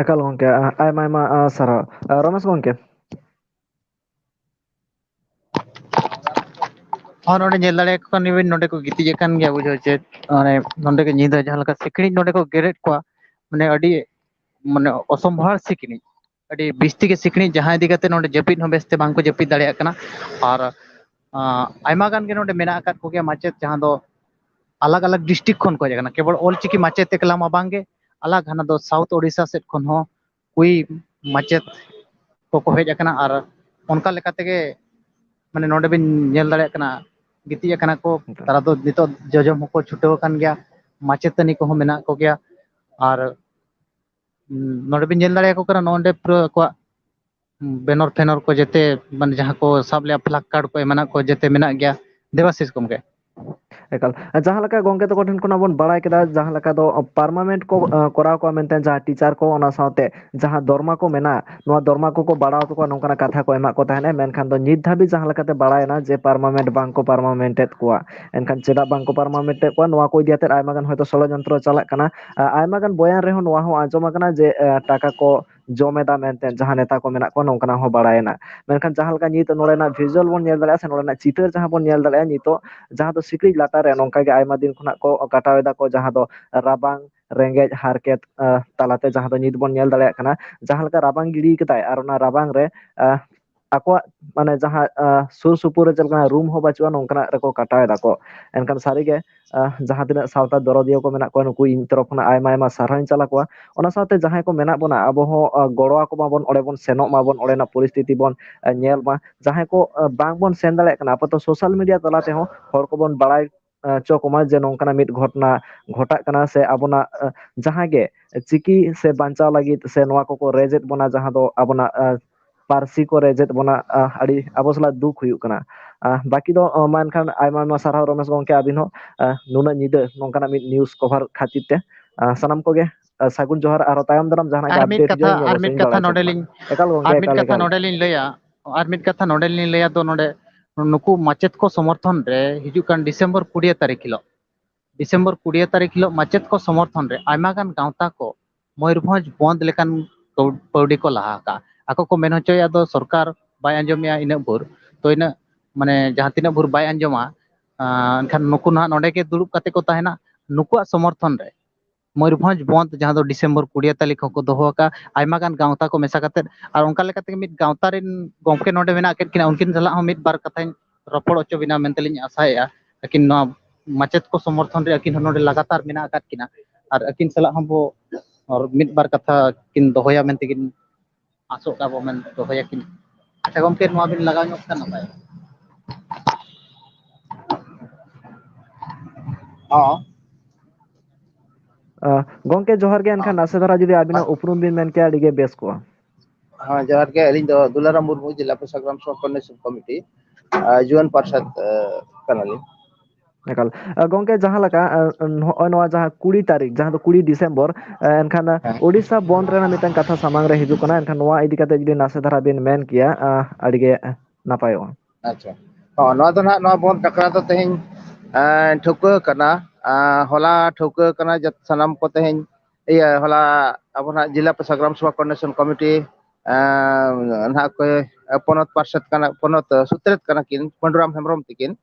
ᱮᱠᱟᱞ ᱜᱚᱝᱠᱮ, ᱟ-, ᱟᱭᱢᱟ, ᱟᱭᱢᱟ, ᱟ, ᱥᱟᱨᱦᱟᱣ᱾ ᱟ, ᱨᱚᱢᱮᱥ ᱜᱚᱝᱠᱮ᱾ ᱦᱚᱸ, ᱱᱚᱰᱮ ᱧᱮᱞ ᱫᱟᱲᱮᱭᱟᱠᱚ ᱠᱟᱱ ᱜᱮᱭᱟᱵᱤᱱ, ᱱᱚᱰᱮ ᱠᱚ ᱜᱤᱛᱤᱡ ᱟᱠᱟᱱ ᱜᱮᱭᱟ, ᱵᱩᱡᱷᱟᱹᱣ ᱪᱮᱫ, ᱢᱟᱱᱮ, ᱱᱚᱰᱮ ᱜᱮ ᱧᱤᱫᱟᱹ ᱡᱟᱦᱟᱸ ᱞᱮᱠᱟ ᱥᱤᱠᱲᱤᱡ ᱱᱚᱰᱮ ᱠᱚ ᱜᱮᱨᱮᱫ ᱠᱚᱣᱟ, ᱢᱟᱱᱮ, ᱟᱹᱰᱤ, ᱢᱟᱱᱮ, ᱚᱥᱚᱢᱵᱷᱟᱲ ᱥᱤᱠᱲᱤᱡ, ᱟᱹᱰᱤ ᱵᱤᱥᱛᱤ ᱜᱮ ᱥᱤᱠᱲᱤᱡ, ᱡᱟᱦᱟᱸ ᱤᱫᱤ ᱠᱟᱛᱮ ᱱᱚᱰᱮ ᱡᱟᱹᱯᱤᱫ ᱦᱚᱸ ᱵᱮᱥᱛᱮ ᱵᱟᱝᱠᱚ ᱡᱟᱹᱯᱤᱫ ᱫᱟᱲᱮᱭᱟᱜ ᱠᱟᱱᱟ᱾ ᱟᱨ, ᱟᱸ, ᱟᱭᱢᱟ ᱜᱟᱱ ᱜᱮ ᱱᱚᱰᱮ ᱢᱮᱱᱟᱜ ᱟᱠᱟᱫ ᱠᱚᱜᱮᱭᱟ ᱢᱟᱪᱮᱫ, ᱡᱟᱦᱟᱸ ᱫᱚ ᱟᱞᱟᱜᱽ ᱟᱞᱟᱜᱽ ᱰᱤᱥᱴᱨᱤᱠᱴ ᱠᱷᱚᱱ ᱠᱚ ᱦᱮᱡ ᱟᱠᱟᱱᱟ᱾ ᱠᱮᱵᱚᱞ ᱚᱞᱪᱤᱠᱤ ᱢᱟᱪᱮᱫ ᱮᱠᱞᱟ ᱢᱟ ᱵᱟᱝᱜᱮ, ᱟᱞᱟᱜᱽ ᱦᱟᱱᱟ ᱫᱚ ᱥᱟᱣᱩᱛᱷ ᱳᱰᱤᱥᱟ ᱥᱮᱫ ᱠᱷᱚᱱ ᱦᱚᱸ ᱠᱩᱲᱤ ᱢᱟᱪᱮᱫ ᱠᱚᱠᱚ ᱦᱮᱡ ᱟᱠᱟᱱᱟ᱾ ᱟᱨ ᱚᱱᱠᱟ ᱞᱮᱠᱟ ᱛᱮᱜᱮ, ᱢᱟᱱᱮ, ᱱᱚᱰᱮ ᱵᱤᱱ ᱧᱮᱞ ᱫᱟᱲᱮᱭᱟᱜ ᱠᱟᱱᱟ, ᱜᱤᱛᱤᱡ ᱟᱠᱟᱱᱟ ᱠᱚ᱾ ᱮᱠᱟᱞ᱾ ᱛᱟᱨᱟ ᱫᱚ ᱱᱤᱛᱚᱜ ᱡᱚᱡᱚᱢ ᱦᱚᱸᱠᱚ ᱪᱷᱩᱴᱟᱹᱣ ᱟᱠᱟᱱ ᱜᱮᱭᱟ, ᱢᱟᱪᱮᱛᱟᱹᱱᱤ ᱠᱚᱦᱚᱸ ᱢᱮᱱᱟᱜ ᱠᱚᱜᱮᱭᱟ᱾ ᱟᱨ, ᱩᱸ, ᱱᱚᱰᱮ ᱵᱤᱱ ᱧᱮᱞ ᱫᱟᱲᱮᱭᱟᱠᱚ ᱠᱟᱱᱟ, ᱱᱚᱰᱮ ᱯᱩᱨᱟᱹ ᱟᱠᱚᱣᱟᱜ ᱵᱮᱱᱚᱨ ᱯᱷᱮᱱᱚᱨ ᱠᱚ ᱡᱮᱛᱮ, ᱢᱟᱱᱮ, ᱡᱟᱦᱟᱸ ᱠᱚ ᱥᱟᱵ ᱞᱮᱜᱼᱟ, ᱯᱞᱟᱠ ᱠᱟᱨᱰ ᱠᱚ ᱮᱢᱟᱱᱟᱜ ᱠᱚ ᱡᱮᱛᱮ ᱢᱮᱱᱟᱜ ᱜᱮᱭᱟ᱾ ᱫᱮᱵᱟᱥᱤᱥ ᱜᱚᱢᱠᱮ᱾ ᱮᱠᱟᱞ᱾ ᱡᱟᱦᱟᱸ ᱞᱮᱠᱟ ᱜᱚᱢᱠᱮ ᱛᱟᱠᱚ ᱴᱷᱮᱱ ᱠᱷᱚᱱᱟᱜ ᱵᱚᱱ ᱵᱟᱲᱟᱭ ᱠᱮᱫᱟ, ᱡᱟᱦᱟᱸ ᱞᱮᱠᱟ ᱫᱚ permanent ᱠᱚ, ᱟᱸ, ᱠᱚᱨᱟᱣ ᱠᱚᱣᱟ ᱢᱮᱱᱛᱮ ᱡᱟᱦᱟᱸ teacher ᱠᱚ, ᱚᱱᱟ ᱥᱟᱶᱛᱮ ᱡᱟᱦᱟᱸ ᱫᱚᱨᱢᱟ ᱠᱚ ᱢᱮᱱᱟᱜᱼᱟ, ᱱᱚᱣᱟ ᱫᱚᱨᱢᱟ ᱠᱚᱠᱚ ᱵᱟᱲᱟᱣ ᱛᱟᱠᱚᱣᱟ, ᱱᱚᱝᱠᱟᱱᱟᱜ ᱠᱟᱛᱷᱟ ᱠᱚ ᱮᱢᱟᱜ ᱠᱚ ᱛᱟᱦᱮᱸᱫ᱾ ᱢᱮᱱᱠᱷᱟᱱ ᱫᱚ ᱱᱤᱛ ᱫᱷᱟᱹᱵᱤᱡ ᱡᱟᱦᱟᱸ ᱞᱮᱠᱟᱛᱮ ᱵᱟᱲᱟᱭᱮᱱᱟ ᱡᱮ permanent ᱵᱟᱝ ᱠᱚ permanent ᱮᱫ ᱠᱚᱣᱟ᱾ ᱮᱱᱠᱷᱟᱱ ᱪᱮᱫᱟᱜ ᱵᱟᱝ ᱠᱚ permanent ᱮᱫ ᱠᱚᱣᱟ, ᱱᱚᱣᱟ ᱠᱚ ᱤᱫᱤ ᱠᱟᱛᱮᱫ ᱟᱭᱢᱟ ᱜᱟᱱ ᱦᱚᱭᱛᱳ ᱥᱚᱲᱚᱡᱚᱱᱛᱨᱚ ᱪᱟᱞᱟᱜ ᱠᱟᱱᱟ᱾ ᱟ-, ᱟᱭᱢᱟ ᱜᱟᱱ ᱵᱚᱭᱟᱱ ᱨᱮᱦᱚᱸ ᱱᱚᱣᱟ ᱦᱚᱸ ᱟᱸᱡᱚᱢ ᱟᱠᱟᱱᱟ ᱡᱮ, ᱟ, ᱴᱟᱠᱟ ᱠᱚ ᱡᱚᱢ ᱮᱫᱟ ᱢᱮᱱᱛᱮ ᱡᱟᱦᱟᱸ ᱱᱮᱛᱟ ᱠᱚ ᱢᱮᱱᱟᱜ ᱠᱚᱣᱟ, ᱱᱚᱝᱠᱟᱱᱟᱜ ᱦᱚᱸ ᱵᱟᱲᱟᱭᱮᱱᱟ᱾ ᱢᱮᱱᱠᱷᱟᱱ ᱡᱟᱦᱟᱸ ᱞᱮᱠᱟ ᱱᱤᱛ ᱱᱚᱰᱮᱱᱟᱜ visual ᱵᱚᱱ ᱧᱮᱞ ᱫᱟᱲᱮᱭᱟᱜᱼᱟ ᱥᱮ ᱱᱚᱰᱮᱱᱟᱜ ᱪᱤᱛᱟᱹᱨ ᱡᱟᱦᱟᱸ ᱵᱚᱱ ᱧᱮᱞ ᱫᱟᱲᱮᱭᱟᱜᱼᱟ ᱱᱤᱛᱚᱜ, ᱡᱟᱦᱟᱸ ᱫᱚ ᱥᱤᱠᱲᱤᱡ ᱞᱟᱴᱟ ᱨᱮ ᱱᱚᱝᱠᱟ ᱜᱮ ᱟᱭᱢᱟ ᱫᱤᱱ ᱠᱷᱚᱱᱟᱜ ᱠᱚ ᱠᱟᱴᱟᱣ ᱮᱫᱟ ᱠᱚ, ᱡᱟᱦᱟᱸ ᱫᱚ ᱨᱟᱵᱟᱝ, ᱨᱮᱸᱜᱮᱡ, ᱦᱟᱨᱠᱮᱛ, ᱟ, ᱛᱟᱞᱟᱛᱮ ᱡᱟᱦᱟᱸ ᱫᱚ ᱱᱤᱛ ᱵᱚᱱ ᱧᱮᱞ ᱫᱟᱲᱮᱭᱟᱜ ᱠᱟᱱᱟ, ᱡᱟᱦᱟᱸ ᱞᱮᱠᱟ ᱨᱟᱵᱟᱝ ᱜᱤᱰᱤ ᱠᱟᱫᱟᱭ ᱟᱨ ᱚᱱᱟ ᱨᱟᱵᱟᱝ ᱨᱮ, ᱟ, ᱟᱠᱚᱣᱟᱜ ᱢᱟᱱᱮ ᱡᱟᱦᱟᱸ, ᱟ, ᱥᱩᱨ ᱥᱩᱯᱩᱨ ᱨᱮ ᱪᱮᱫ ᱞᱮᱠᱟᱱᱟᱜ room ᱦᱚᱸ ᱵᱟᱹᱪᱩᱜᱼᱟ, ᱱᱚᱝᱠᱟᱱᱟᱜ ᱨᱮᱠᱚ ᱠᱟᱴᱟᱣ ᱮᱫᱟ ᱠᱚ᱾ ᱮᱱᱠᱷᱟᱱ ᱥᱟᱹᱨᱤᱜᱮ, ᱟ, ᱡᱟᱦᱟᱸ ᱛᱤᱱᱟᱹᱜ ᱥᱟᱶᱛᱟ ᱫᱚᱨᱚᱫᱤᱭᱟᱹ ᱠᱚ ᱢᱮᱱᱟᱜ ᱠᱚᱣᱟ, ᱱᱩᱠᱩ ᱤᱧ ᱛᱚᱨᱚᱯ ᱠᱷᱚᱱᱟᱜ ᱟᱭᱢᱟ ᱟᱭᱢᱟ ᱥᱟᱨᱦᱟᱣ ᱤᱧ ᱪᱟᱞ ᱟᱠᱚᱣᱟ᱾ ᱚᱱᱟ ᱥᱟᱶᱛᱮ ᱡᱟᱦᱟᱸᱭ ᱠᱚ ᱢᱮᱱᱟᱜ ᱵᱚᱱᱟ, ᱟᱵᱚ ᱦᱚᱸ, ᱟ, ᱜᱚᱲᱚ ᱟᱠᱚ ᱢᱟᱵᱚᱱ, ᱚᱸᱰᱮ ᱵᱚᱱ ᱥᱮᱱᱚᱜ ᱢᱟᱵᱚᱱ, ᱚᱸᱰᱮᱱᱟᱜ ᱯᱚᱨᱤᱥᱛᱷᱤᱛᱤ ᱵᱚᱱ, ᱟ, ᱧᱮᱞ ᱢᱟ᱾ ᱡᱟᱦᱟᱸᱭ ᱠᱚ, ᱟ, ᱵᱟᱝ ᱵᱚᱱ ᱥᱮᱱ ᱫᱟᱲᱮᱭᱟᱜ ᱠᱟᱱᱟ, ᱟᱯᱟᱛᱚᱛᱚ social media ᱛᱟᱞᱟ ᱛᱮᱦᱚᱸ ᱦᱚᱲ ᱠᱚᱵᱚᱱ ᱵᱟᱲᱟᱭ ᱟ, ᱦᱚᱪᱚ ᱠᱚᱢᱟ ᱡᱮ ᱱᱚᱝᱠᱟᱱᱟᱜ ᱢᱤᱫ ᱜᱷᱚᱴᱚᱱᱟ ᱜᱷᱚᱴᱟᱜ ᱠᱟᱱᱟ ᱥᱮ ᱟᱵᱚᱱᱟᱜ, ᱟ, ᱡᱟᱦᱟᱸ ᱜᱮ ᱪᱤᱠᱤ ᱥᱮ ᱵᱟᱧᱪᱟᱣ ᱞᱟᱹᱜᱤᱫ ᱥᱮ ᱱᱚᱣᱟ ᱠᱚᱠᱚ ᱨᱮᱡᱮᱫ ᱵᱚᱱᱟ, ᱡᱟᱦᱟᱸ ᱫᱚ ᱟᱵᱚᱱᱟᱜ, ᱟ, ᱯᱟᱹᱨᱥᱤ ᱠᱚ ᱨᱮᱡᱮᱫ ᱵᱚᱱᱟ, ᱟ, ᱟᱹᱰᱤ ᱟᱵᱚ ᱥᱟᱞᱟᱜ ᱫᱩᱠ ᱦᱩᱭᱩᱜ ᱠᱟᱱᱟ᱾ ᱟ, ᱵᱟᱹᱠᱤ ᱫᱚ, ᱟ, ᱢᱟ ᱮᱱᱠᱷᱟᱱ ᱟᱭᱢᱟ ᱟᱭᱢᱟ ᱥᱟᱨᱦᱟᱣ ᱨᱚᱢᱮᱥ ᱜᱚᱢᱠᱮ, ᱟᱹᱵᱤᱱ ᱦᱚᱸ, ᱟ, ᱱᱩᱱᱟᱹᱜ ᱧᱤᱫᱟᱹ ᱱᱚᱝᱠᱟᱱᱟᱜ ᱢᱤᱫ news cover ᱠᱷᱟᱹᱛᱤᱨ ᱛᱮ, ᱟ, ᱥᱟᱱᱟᱢ ᱠᱚᱜᱮ, ᱟ, ᱥᱟᱹᱜᱩᱱ ᱡᱚᱦᱟᱨ᱾ ᱟᱨᱦᱚᱸ ᱛᱟᱭᱚᱢ ᱫᱟᱨᱟᱢ ᱡᱟᱦᱟᱸ ᱱᱟᱜ ᱟᱨ ᱜᱮ ᱢᱤᱫ update ᱠᱟᱛᱷᱟ, ᱦᱤᱡᱩᱜᱼᱟ, ᱤᱧ ᱟᱨ ᱢᱤᱫ ᱚᱵᱚᱥᱥᱳᱭ ᱤᱧ ᱠᱟᱛᱷᱟ ᱵᱟᱲᱟᱭ ᱦᱚᱪᱚ ᱱᱚᱰᱮ ᱠᱚᱣᱟ᱾ ᱞᱤᱧ, ᱮᱠᱟᱞ ᱜᱚᱢᱠᱮ, ᱟᱨ ᱢᱤᱫ ᱮᱠᱟᱞ, ᱠᱟᱛᱷᱟ ᱮᱠᱟᱞ᱾ ᱱᱚᱰᱮ ᱞᱤᱧ ᱞᱟᱹᱭᱟ, ᱟᱨ ᱢᱤᱫ ᱠᱟᱛᱷᱟ ᱱᱚᱰᱮ ᱞᱤᱧ ᱞᱟᱹᱭᱟ ᱫᱚ ᱱᱚᱰᱮ ᱱᱩᱠᱩ ᱢᱟᱪᱮᱫ ᱠᱚ ᱥᱚᱢᱚᱨᱛᱷᱚᱱ ᱨᱮ ᱦᱤᱡᱩᱜ ᱠᱟᱱ ᱰᱤᱥᱮᱢᱵᱚᱨ ᱠᱩᱲᱤᱭᱟᱹ ᱛᱟᱹᱨᱤᱠᱷ ᱦᱤᱞᱳᱜ, ᱰᱤᱥᱮᱢᱵᱚᱨ ᱠᱩᱲᱤᱭᱟᱹ ᱛᱟᱹᱨᱤᱠᱷ ᱦᱤᱞᱳᱜ ᱢᱟᱪᱮᱫ ᱠᱚ ᱥᱚᱢᱚᱨᱛᱷᱚᱱ ᱨᱮ ᱟᱭᱢᱟ ᱜᱟᱱ ᱜᱟᱶᱛᱟ ᱠᱚ ᱢᱚᱭᱩᱨᱵᱷᱚᱸᱡᱽ ᱵᱚᱱᱫ ᱞᱮᱠᱟᱱ ᱠᱟᱹᱣ-, ᱯᱟᱹᱣᱲᱤ ᱠᱚ ᱞᱟᱦᱟ ᱟᱠᱟᱫᱼᱟ᱾ ᱟᱠᱚ ᱠᱚ ᱢᱮᱱ ᱦᱚᱪᱚᱭᱮᱫᱼᱟ ᱫᱚ ᱥᱚᱨᱠᱟᱨ ᱵᱟᱭ ᱟᱸᱡᱚᱢᱮᱫᱼᱟ ᱤᱱᱟᱹᱜ ᱵᱷᱳᱨ, ᱛᱚ ᱤᱱᱟᱹᱜ ᱢᱟᱱᱮ ᱡᱟᱦᱟᱸ ᱛᱤᱱᱟᱹᱜ ᱵᱷᱳᱨ ᱵᱟᱭ ᱟᱸᱡᱚᱢᱟ, ᱟᱸ, ᱮᱱᱠᱷᱟᱱ ᱱᱩᱠᱩ ᱱᱟᱦᱟᱜ ᱱᱚᱰᱮ ᱜᱮ ᱫᱩᱲᱩᱵ ᱠᱟᱛᱮ ᱠᱚ ᱛᱟᱦᱮᱱᱟ᱾ ᱱᱩᱠᱩᱣᱟᱜ ᱥᱚᱢᱚᱨᱛᱷᱚᱱ ᱨᱮ ᱢᱚᱭᱩᱨᱵᱷᱚᱸᱡᱽ ᱵᱚᱱᱫ ᱡᱟᱦᱟᱸ ᱫᱚ ᱰᱤᱥᱮᱢᱵᱚᱨ ᱠᱩᱲᱤᱭᱟᱹ ᱛᱟᱹᱨᱤᱠᱷ ᱦᱚᱸᱠᱚ ᱫᱚᱦᱚ ᱟᱠᱟᱫᱼᱟ, ᱟᱭᱢᱟ ᱜᱟᱱ ᱜᱟᱶᱛᱟ ᱠᱚ ᱢᱮᱥᱟ ᱠᱟᱛᱮᱫ᱾ ᱟᱨ ᱚᱱᱠᱟ ᱞᱮᱠᱟᱛᱮ ᱢᱤᱫ ᱜᱟᱶᱛᱟ ᱨᱮᱱ ᱜᱚᱢᱠᱮ ᱱᱚᱰᱮ ᱢᱮᱱᱟᱜ ᱟᱠᱟᱫ ᱠᱤᱱᱟ, ᱩᱱᱠᱤᱱ ᱥᱟᱞᱟᱜ ᱦᱚᱸ ᱢᱤᱫ ᱵᱟᱨ ᱠᱟᱛᱷᱟᱧ ᱨᱚᱯᱚᱲ ᱦᱚᱪᱚ ᱵᱤᱱᱟ ᱢᱮᱱᱛᱮᱞᱤᱧ ᱟᱥᱟᱭᱮᱫᱼᱟ᱾ ᱟᱹᱠᱤᱱ ᱱᱚᱣᱟ ᱢᱟᱪᱮᱫ ᱠᱚ ᱥᱚᱢᱚᱨᱛᱷᱚᱱ ᱨᱮ ᱟᱹᱠᱤᱱ ᱦᱚᱸ ᱱᱚᱰᱮ ᱞᱟᱜᱟᱛᱟᱨ ᱢᱮᱱᱟᱜ ᱟᱠᱟᱫ ᱠᱤᱱᱟ, ᱟᱨ ᱟᱹᱠᱤᱱ ᱥᱟᱞᱟᱜ ᱦᱚᱸ ᱵᱚ ᱟᱨ ᱢᱤᱫ ᱵᱟᱨ ᱠᱟᱛᱷᱟ ᱠᱤᱱ ᱫᱚᱦᱚᱭᱟ ᱢᱮᱱᱛᱮ ᱠᱤᱱ ᱟᱥᱚᱜ ᱠᱟᱱᱟ ᱵᱚ ᱢᱮᱱ ᱫᱚᱦᱚᱭᱟᱠᱤᱱ᱾ ᱟᱪᱪᱷᱟ ᱜᱚᱢᱠᱮ, ᱱᱚᱣᱟ ᱵᱤᱱ ᱞᱟᱜᱟᱣ ᱧᱚᱜ ᱠᱷᱟᱱ ᱱᱟᱯᱟᱭᱚᱜᱼᱟ᱾ ᱦᱚᱸ᱾ ᱟ, ᱜᱚᱢᱠᱮ ᱡᱚᱦᱟᱨ ᱜᱮ, ᱮᱱᱠᱷᱟᱱ ᱦᱚᱸ᱾ ᱱᱟᱥᱮ ᱫᱷᱟᱨᱟ ᱡᱩᱫᱤ ᱟᱹᱵᱤᱱᱟᱜ ᱩᱯᱨᱩᱢ ᱵᱤᱱ ᱢᱮᱱ ᱠᱮᱭᱟ, ᱟᱹᱰᱤ ᱜᱮ ᱵᱮᱥ ᱠᱚᱜᱼᱟ᱾ ᱦᱚᱸ, ᱡᱚᱦᱟᱨ ᱜᱮ, ᱟᱹᱞᱤᱧ ᱫᱚ ᱫᱩᱞᱟᱨᱟᱢ ᱢᱩᱨᱢᱩ, ᱡᱮᱞᱟ ᱯᱨᱚᱥᱟᱥᱚᱱ ᱠᱚᱢᱤᱴᱤ, ᱟ, ᱡᱩᱣᱟᱹᱱ ᱯᱟᱨᱥᱟᱫ, ᱟ, ᱠᱟᱱᱟᱞᱤᱧ᱾ ᱮᱠᱟᱞ᱾ ᱜᱚᱝᱠᱮ, ᱡᱟᱦᱟᱸ ᱞᱮᱠᱟ ᱱᱚᱜᱼᱚᱭ ᱱᱚᱣᱟ ᱡᱟᱦᱟᱸ ᱠᱩᱲᱤ ᱛᱟᱹᱨᱤᱠᱷ, ᱡᱟᱦᱟᱸ ᱫᱚ ᱠᱩᱲᱤ ᱰᱤᱥᱮᱢᱵᱚᱨ, ᱮᱱᱠᱷᱟᱱ ᱦᱮᱸ᱾ ᱳᱰᱤᱥᱟ ᱵᱚᱱᱫ ᱨᱮᱱᱟᱜ ᱢᱤᱫᱴᱟᱝ ᱠᱟᱛᱷᱟ ᱥᱟᱢᱟᱝ ᱨᱮ ᱦᱤᱡᱩᱜ ᱠᱟᱱᱟ᱾ ᱮᱱᱠᱷᱟᱱ ᱱᱚᱣᱟ ᱤᱫᱤ ᱠᱟᱛᱮ ᱡᱩᱫᱤ ᱱᱟᱥᱮ ᱫᱷᱟᱨᱟ ᱵᱤᱱ ᱢᱮᱱ ᱠᱮᱭᱟ, ᱟᱹᱰᱤ ᱜᱮ ᱱᱟᱯᱟᱭᱚᱜᱼᱟ᱾ ᱟᱪᱪᱷᱟ, ᱦᱚᱸ, ᱱᱚᱣᱟ ᱫᱚ ᱱᱟᱦᱟᱜ, ᱱᱚᱣᱟ ᱵᱚᱱᱫ ᱟᱠᱷᱲᱟ ᱫᱚ ᱛᱮᱦᱮᱧ ᱴᱷᱟᱹᱣᱠᱟᱹ ᱠᱟᱱᱟ᱾ ᱦᱚᱞᱟ ᱴᱷᱟᱹᱣᱠᱟᱹ ᱠᱟᱱᱟ ᱡᱚᱛᱚ ᱥᱟᱱᱟᱢ ᱠᱚ ᱛᱮᱦᱮᱧ, ᱤᱭᱟᱹ, ᱦᱚᱞᱟ ᱟᱵᱚ ᱱᱟᱦᱟᱜ ᱡᱤᱞᱟ ᱥᱟᱜᱽᱨᱟᱢ ᱥᱚᱵᱷᱟ ᱠᱳᱚᱨᱰᱤᱱᱮᱥᱚᱱ ᱠᱚᱢᱤᱴᱤ ᱱᱟᱦᱟᱜ ᱠᱚ ᱯᱚᱱᱚᱛ ᱯᱟᱨᱥᱮᱛ ᱠᱟᱱᱟ, ᱯᱚᱱᱚᱛ ᱥᱩᱛᱨᱮᱛ ᱠᱟᱱᱟ ᱠᱤᱱ ᱯᱟᱹᱰᱩᱨᱟᱢ ᱦᱮᱢᱵᱨᱚᱢ ᱛᱟᱹᱠᱤᱱ᱾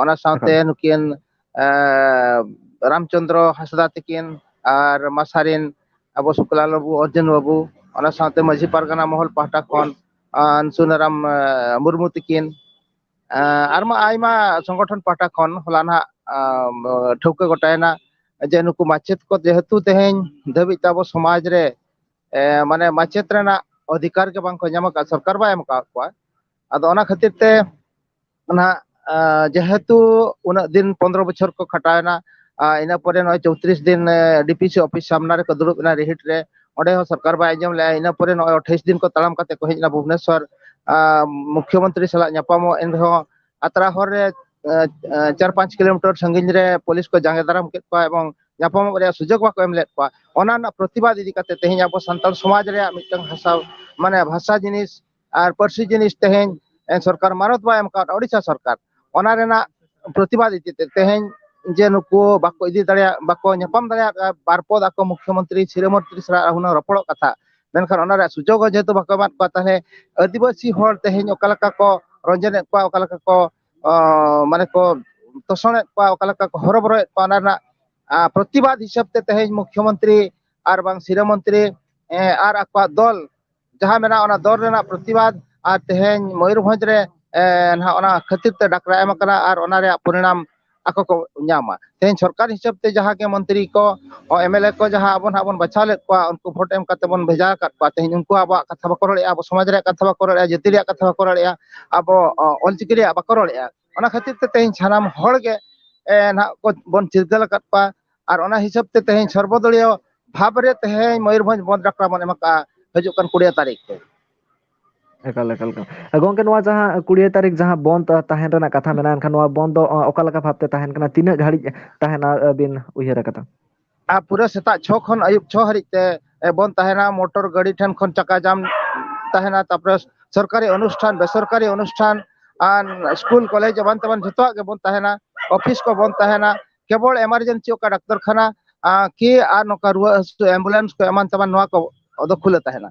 ᱚᱱᱟ ᱥᱟᱶᱛᱮ ᱱᱩᱠᱤᱱ ᱨᱟᱢᱪᱚᱸᱫᱽᱨᱚ ᱦᱟᱸᱥᱫᱟ ᱛᱟᱹᱠᱤᱱ ᱟᱨ ᱢᱟᱥᱟᱨᱤᱱ ᱟᱵᱚ ᱥᱩᱠᱞᱟᱞ ᱵᱟᱹᱵᱩ, ᱚᱨᱡᱩᱱ ᱵᱟᱹᱵᱩ, ᱚᱱᱟ ᱥᱟᱶᱛᱮ ᱢᱟᱹᱡᱷᱤ ᱯᱟᱨᱜᱟᱱᱟ ᱢᱚᱦᱚᱞ ᱯᱟᱦᱴᱟ ᱠᱷᱚᱱ ᱥᱩᱱᱟᱨᱟᱢ ᱢᱩᱨᱢᱩ ᱛᱟᱹᱠᱤᱱ, ᱟᱨᱢᱟ ᱟᱭᱢᱟ ᱥᱚᱝᱜᱚᱴᱷᱚᱱ ᱯᱟᱦᱴᱟ ᱠᱷᱚᱱ ᱦᱚᱞᱟ ᱱᱟᱦᱟᱜ ᱴᱷᱟᱹᱣᱠᱟᱹ ᱜᱚᱴᱟᱭᱮᱱᱟ ᱡᱮ ᱱᱩᱠᱩ ᱢᱟᱪᱮᱫ ᱠᱚ ᱡᱮᱦᱮᱛᱩ ᱛᱮᱦᱮᱧ ᱫᱷᱟᱹᱵᱤᱡ ᱛᱮ ᱟᱵᱚ ᱥᱚᱢᱟᱡᱽ ᱨᱮ ᱢᱟᱱᱮ ᱢᱟᱪᱮᱫ ᱨᱮᱱᱟᱜ ᱚᱫᱷᱤᱠᱟᱨ ᱜᱮ ᱵᱟᱝ ᱠᱚ ᱧᱟᱢ ᱟᱠᱟᱫ, ᱥᱚᱨᱠᱟᱨ ᱵᱟᱭ ᱮᱢ ᱟᱠᱟᱫ ᱠᱚᱣᱟ᱾ ᱟᱫᱚ ᱚᱱᱟ ᱠᱷᱟᱹᱛᱤᱨ ᱛᱮ ᱱᱟᱦᱟᱜ ᱡᱮᱦᱮᱛᱩ ᱩᱱᱟᱹᱜ ᱫᱤᱱ ᱯᱚᱱᱫᱽᱨᱚ ᱵᱚᱪᱷᱚᱨ ᱠᱚ ᱠᱷᱟᱴᱟᱣ ᱮᱱᱟ, ᱤᱱᱟᱹ ᱯᱚᱨᱮ ᱱᱚᱜᱼᱚᱭ ᱪᱳᱭᱛᱨᱤᱥ ᱫᱤᱱ ᱰᱤᱯᱤᱥᱤ ᱚᱯᱷᱤᱥ ᱥᱟᱢᱱᱟ ᱨᱮᱠᱚ ᱫᱩᱲᱩᱵ ᱮᱱᱟ ᱨᱤᱦᱤᱴ ᱨᱮ, ᱚᱸᱰᱮ ᱦᱚᱸ ᱥᱚᱨᱠᱟᱨ ᱵᱟᱭ ᱟᱸᱡᱚᱢ ᱞᱮᱫᱼᱟ᱾ ᱤᱱᱟᱹ ᱯᱚᱨᱮ ᱱᱚᱜᱼᱚᱭ ᱟᱴᱷᱟᱭᱤᱥ ᱫᱤᱱ ᱠᱚ ᱛᱟᱲᱟᱢ ᱠᱟᱛᱮ ᱠᱚ ᱦᱮᱡ ᱮᱱᱟ ᱵᱷᱩᱵᱽᱱᱮᱥᱚᱨ ᱢᱩᱠᱷᱭᱚᱢᱚᱱᱛᱨᱤ ᱥᱟᱞᱟᱜ ᱧᱟᱯᱟᱢᱚᱜ᱾ ᱮᱱ ᱨᱮᱦᱚᱸ ᱟᱛᱨᱟ ᱦᱚᱨ ᱨᱮ ᱪᱟᱨ ᱯᱟᱸᱪ ᱠᱤᱞᱳᱢᱤᱴᱟᱨ ᱥᱟᱺᱜᱤᱧ ᱨᱮ ᱯᱩᱞᱤᱥ ᱠᱚ ᱡᱟᱸᱜᱮ ᱫᱟᱨᱟᱢ ᱠᱮᱫ ᱠᱚᱣᱟ ᱮᱵᱚᱝ ᱧᱟᱯᱟᱢᱚᱜ ᱨᱮᱭᱟᱜ ᱥᱩᱡᱳᱜᱽ ᱵᱟᱠᱚ ᱮᱢ ᱞᱮᱫ ᱠᱚᱣᱟ᱾ ᱚᱱᱟ ᱨᱮᱱᱟᱜ ᱯᱨᱚᱛᱤᱵᱟᱫ ᱤᱫᱤ ᱠᱟᱛᱮ ᱛᱮᱦᱮᱧ ᱟᱵᱚ ᱥᱟᱱᱛᱟᱲ ᱥᱚᱢᱟᱡᱽ ᱨᱮᱭᱟᱜ ᱢᱤᱫᱴᱟᱝ ᱵᱷᱟᱥᱟ, ᱢᱟᱱᱮ ᱵᱷᱟᱥᱟ ᱡᱤᱱᱤᱥ ᱟᱨ ᱯᱟᱹᱨᱥᱤ ᱡᱤᱱᱤᱥ ᱛᱮᱦᱮᱧ ᱥᱚᱨᱠᱟᱨ ᱢᱟᱱᱚᱛ ᱵᱟᱭ ᱮᱢ ᱟᱠᱟᱫ ᱳᱰᱤᱥᱟ ᱥᱚᱨᱠᱟᱨ, ᱚᱱᱟ ᱨᱮᱱᱟᱜ ᱯᱨᱚᱛᱤᱵᱟᱫ ᱤᱫᱤ ᱠᱟᱛᱮ ᱛᱮᱦᱮᱧ ᱡᱮ ᱱᱩᱠᱩ ᱵᱟᱠᱚ ᱤᱫᱤ ᱫᱟᱲᱮᱭᱟᱜ, ᱵᱟᱠᱚ ᱧᱟᱯᱟᱢ ᱫᱟᱲᱮᱭᱟᱜ ᱵᱟᱨ ᱯᱚᱫ ᱟᱠᱚ ᱢᱩᱠᱷᱭᱚᱢᱚᱱᱛᱨᱤ, ᱥᱤᱨᱟᱹ ᱢᱚᱱᱛᱨᱤ ᱥᱟᱞᱟᱜ ᱦᱩᱱᱟᱹᱝ ᱨᱚᱯᱚᱲᱚᱜ ᱠᱟᱛᱷᱟ, ᱢᱮᱱᱠᱷᱟᱱ ᱚᱱᱟ ᱨᱮᱭᱟᱜ ᱥᱩᱡᱳᱜᱽ ᱦᱚᱸ ᱡᱮᱦᱮᱛᱩ ᱵᱟᱠᱚ ᱮᱢᱟᱫ ᱠᱚᱣᱟ, ᱛᱟᱦᱚᱞᱮ ᱟᱹᱫᱤᱵᱟᱹᱥᱤ ᱦᱚᱲ ᱛᱮᱦᱮᱧ ᱚᱠᱟ ᱞᱮᱠᱟ ᱠᱚ ᱨᱚᱸᱡᱚᱱᱮᱫ ᱠᱚᱣᱟ, ᱚᱠᱟ ᱞᱮᱠᱟ ᱠᱚ ᱢᱟᱱᱮ ᱠᱚ ᱛᱚᱥᱚᱱᱮᱫ ᱠᱚᱣᱟ, ᱚᱠᱟ ᱞᱮᱠᱟ ᱠᱚ ᱦᱚᱨᱚᱵᱚᱨᱚᱭᱮᱫ ᱠᱚᱣᱟ, ᱚᱱᱟ ᱨᱮᱱᱟᱜ ᱯᱨᱚᱛᱤᱵᱟᱫ ᱦᱤᱥᱟᱹᱵ ᱛᱮ ᱛᱮᱦᱮᱧ ᱢᱩᱠᱷᱭᱚᱢᱚᱱᱛᱨᱤ ᱟᱨ ᱵᱟᱝ ᱥᱤᱨᱟᱹ ᱢᱚᱱᱛᱨᱤ ᱟᱨ ᱟᱠᱚᱣᱟᱜ ᱫᱚᱞ ᱡᱟᱦᱟᱸ ᱢᱮᱱᱟᱜᱼᱟ, ᱚᱱᱟ ᱫᱚᱞ ᱨᱮᱱᱟᱜ ᱯᱨᱚᱛᱤᱵᱟᱫ ᱟᱨ ᱛᱮᱦᱮᱧ ᱢᱚᱭᱩᱨᱵᱷᱚᱸᱡᱽ ᱨᱮ ᱱᱟᱦᱟᱜ ᱚᱱᱟ ᱠᱷᱟᱹᱛᱤᱨ ᱛᱮ ᱰᱟᱠᱨᱟ ᱮᱢ ᱟᱠᱟᱱᱟ ᱟᱨ ᱚᱱᱟ ᱨᱮᱭᱟᱜ ᱯᱚᱨᱤᱱᱟᱢ ᱟᱠᱚ ᱠᱚ ᱧᱟᱢᱟ᱾ ᱛᱮᱦᱮᱧ ᱥᱚᱨᱠᱟᱨ ᱦᱤᱥᱟᱹᱵ ᱛᱮ ᱡᱟᱦᱟᱸ ᱜᱮ ᱢᱚᱱᱛᱨᱤ ᱠᱚ, ᱮᱢ ᱮᱞ ᱮ ᱠᱚ ᱡᱟᱦᱟᱸ ᱟᱵᱚ ᱱᱟᱦᱟᱜ ᱵᱚᱱ ᱵᱟᱪᱷᱟᱣ ᱞᱮᱫ ᱠᱚᱣᱟ, ᱩᱱᱠᱩ ᱵᱷᱳᱴ ᱮᱢ ᱠᱟᱛᱮ ᱵᱚᱱ ᱵᱷᱮᱡᱟ ᱟᱠᱟᱫ ᱠᱚᱣᱟ, ᱛᱮᱦᱮᱧ ᱩᱱᱠᱩ ᱟᱵᱚᱣᱟᱜ ᱠᱟᱛᱷᱟ ᱵᱟᱠᱚ ᱨᱚᱲᱮᱫᱼᱟ, ᱟᱵᱚ ᱥᱚᱢᱟᱡᱽ ᱨᱮᱭᱟᱜ ᱠᱟᱛᱷᱟ ᱵᱟᱠᱚ ᱨᱚᱲᱮᱫᱼᱟ, ᱡᱟᱹᱛᱤ ᱨᱮᱭᱟᱜ ᱠᱟᱛᱷᱟ ᱵᱟᱠᱚ ᱨᱚᱲᱮᱫᱼᱟ, ᱟᱵᱚ ᱚᱞᱪᱤᱠᱤ ᱨᱮᱭᱟᱜ ᱵᱟᱠᱚ ᱨᱚᱲᱮᱫᱼᱟ᱾ ᱚᱱᱟ ᱠᱷᱟᱹᱛᱤᱨ ᱛᱮ ᱛᱮᱦᱮᱧ ᱥᱟᱱᱟᱢ ᱦᱚᱲ ᱜᱮ ᱱᱟᱦᱟᱜ ᱵᱚᱱ ᱪᱤᱨᱜᱟᱹᱞ ᱟᱠᱟᱫ ᱠᱚᱣᱟ ᱟᱨ ᱚᱱᱟ ᱦᱤᱥᱟᱹᱵ ᱛᱮ ᱛᱮᱦᱮᱧ ᱥᱚᱨᱵᱚᱫᱚᱞᱤᱭᱚ ᱵᱷᱟᱵᱽ ᱨᱮ ᱛᱮᱦᱮᱧ ᱢᱚᱭᱩᱨᱵᱷᱚᱸᱡᱽ ᱵᱚᱱᱫᱽ ᱰᱟᱠᱨᱟ ᱵᱚᱱ ᱮᱢ ᱟᱠᱟᱫᱼᱟ ᱦᱤᱡᱩᱜ ᱠᱟᱱ ᱠᱩᱲᱤ ᱛᱟᱹᱨᱤᱠᱷ ᱛᱮ᱾ ᱮᱠᱟᱞ, ᱮᱠᱟᱞ, ᱮᱠᱟᱞ᱾ ᱜᱚᱝᱠᱮ, ᱱᱚᱣᱟ ᱡᱟᱦᱟᱸ ᱠᱩᱲᱤ ᱛᱟᱹᱨᱤᱠᱷ ᱡᱟᱦᱟᱸ ᱵᱚᱱᱫ, ᱟ, ᱛᱟᱦᱮᱱ ᱨᱮᱱᱟᱜ ᱠᱟᱛᱷᱟ ᱢᱮᱱᱟᱜᱼᱟ, ᱮᱱᱠᱷᱟᱱ ᱱᱚᱣᱟ ᱵᱚᱱᱫ ᱫᱚ, ᱟ, ᱚᱠᱟ ᱞᱮᱠᱟ ᱵᱷᱟᱵᱛᱮ ᱛᱟᱦᱮᱱ ᱠᱟᱱᱟ? ᱛᱤᱱᱟᱹᱜ ᱜᱷᱟᱹᱲᱤᱡ ᱛᱟᱦᱮᱱᱟ, ᱟ, ᱵᱤᱱ ᱩᱭᱦᱟᱹᱨ ᱟᱠᱟᱫᱟ? ᱟᱨ ᱯᱩᱨᱟᱹ ᱥᱮᱛᱟᱜ ᱪᱷᱚ ᱠᱷᱚᱱ ᱟᱹᱭᱩᱵ ᱪᱷᱚ ᱦᱟᱹᱨᱤᱡ ᱛᱮ, ᱮ, ᱵᱚᱱᱫ ᱛᱟᱦᱮᱱᱟ᱾ ᱢᱚᱴᱚᱨ ᱜᱟᱹᱰᱤ ᱴᱷᱮᱱ ᱠᱷᱚᱱ ᱪᱟᱠᱟ ᱡᱟᱢ ᱛᱟᱦᱮᱱᱟ, ᱛᱟᱨᱯᱚᱨᱮ ᱥᱚᱨᱠᱟᱨᱤ ᱚᱱᱩᱥᱴᱷᱟᱱ, ᱵᱮᱥᱚᱨᱠᱟᱨᱤ ᱚᱱᱩᱥᱴᱷᱟᱱ, ᱟᱨ ᱥᱠᱩᱞ, ᱠᱚᱞᱮᱡᱽ, ᱮᱢᱟᱱ ᱛᱮᱢᱟᱱ ᱡᱷᱚᱛᱚᱣᱟᱜ ᱜᱮ ᱵᱚᱱᱫ ᱛᱟᱦᱮᱱᱟ᱾ ᱚᱯᱷᱤᱥ ᱠᱚ ᱵᱚᱱᱫ ᱛᱟᱦᱮᱱᱟ᱾ ᱠᱮᱵᱚᱞ ᱮᱢᱟᱨᱡᱮᱱᱥᱤ ᱚᱠᱟ ᱰᱟᱠᱛᱚᱨ ᱠᱷᱟᱱᱟ, ᱟ, ᱠᱤ ᱟᱨ ᱱᱚᱝᱠᱟ ᱨᱩᱣᱟᱹ ᱦᱟᱹᱥᱩ ᱮᱢᱵᱩᱞᱮᱱᱥ ᱠᱚ ᱮᱢᱟᱱ ᱛᱮᱢᱟᱱ, ᱱᱚᱣᱟ ᱠᱚ ᱫᱚ ᱠᱷᱩᱞᱟᱹ ᱛᱟᱦᱮᱱᱟ᱾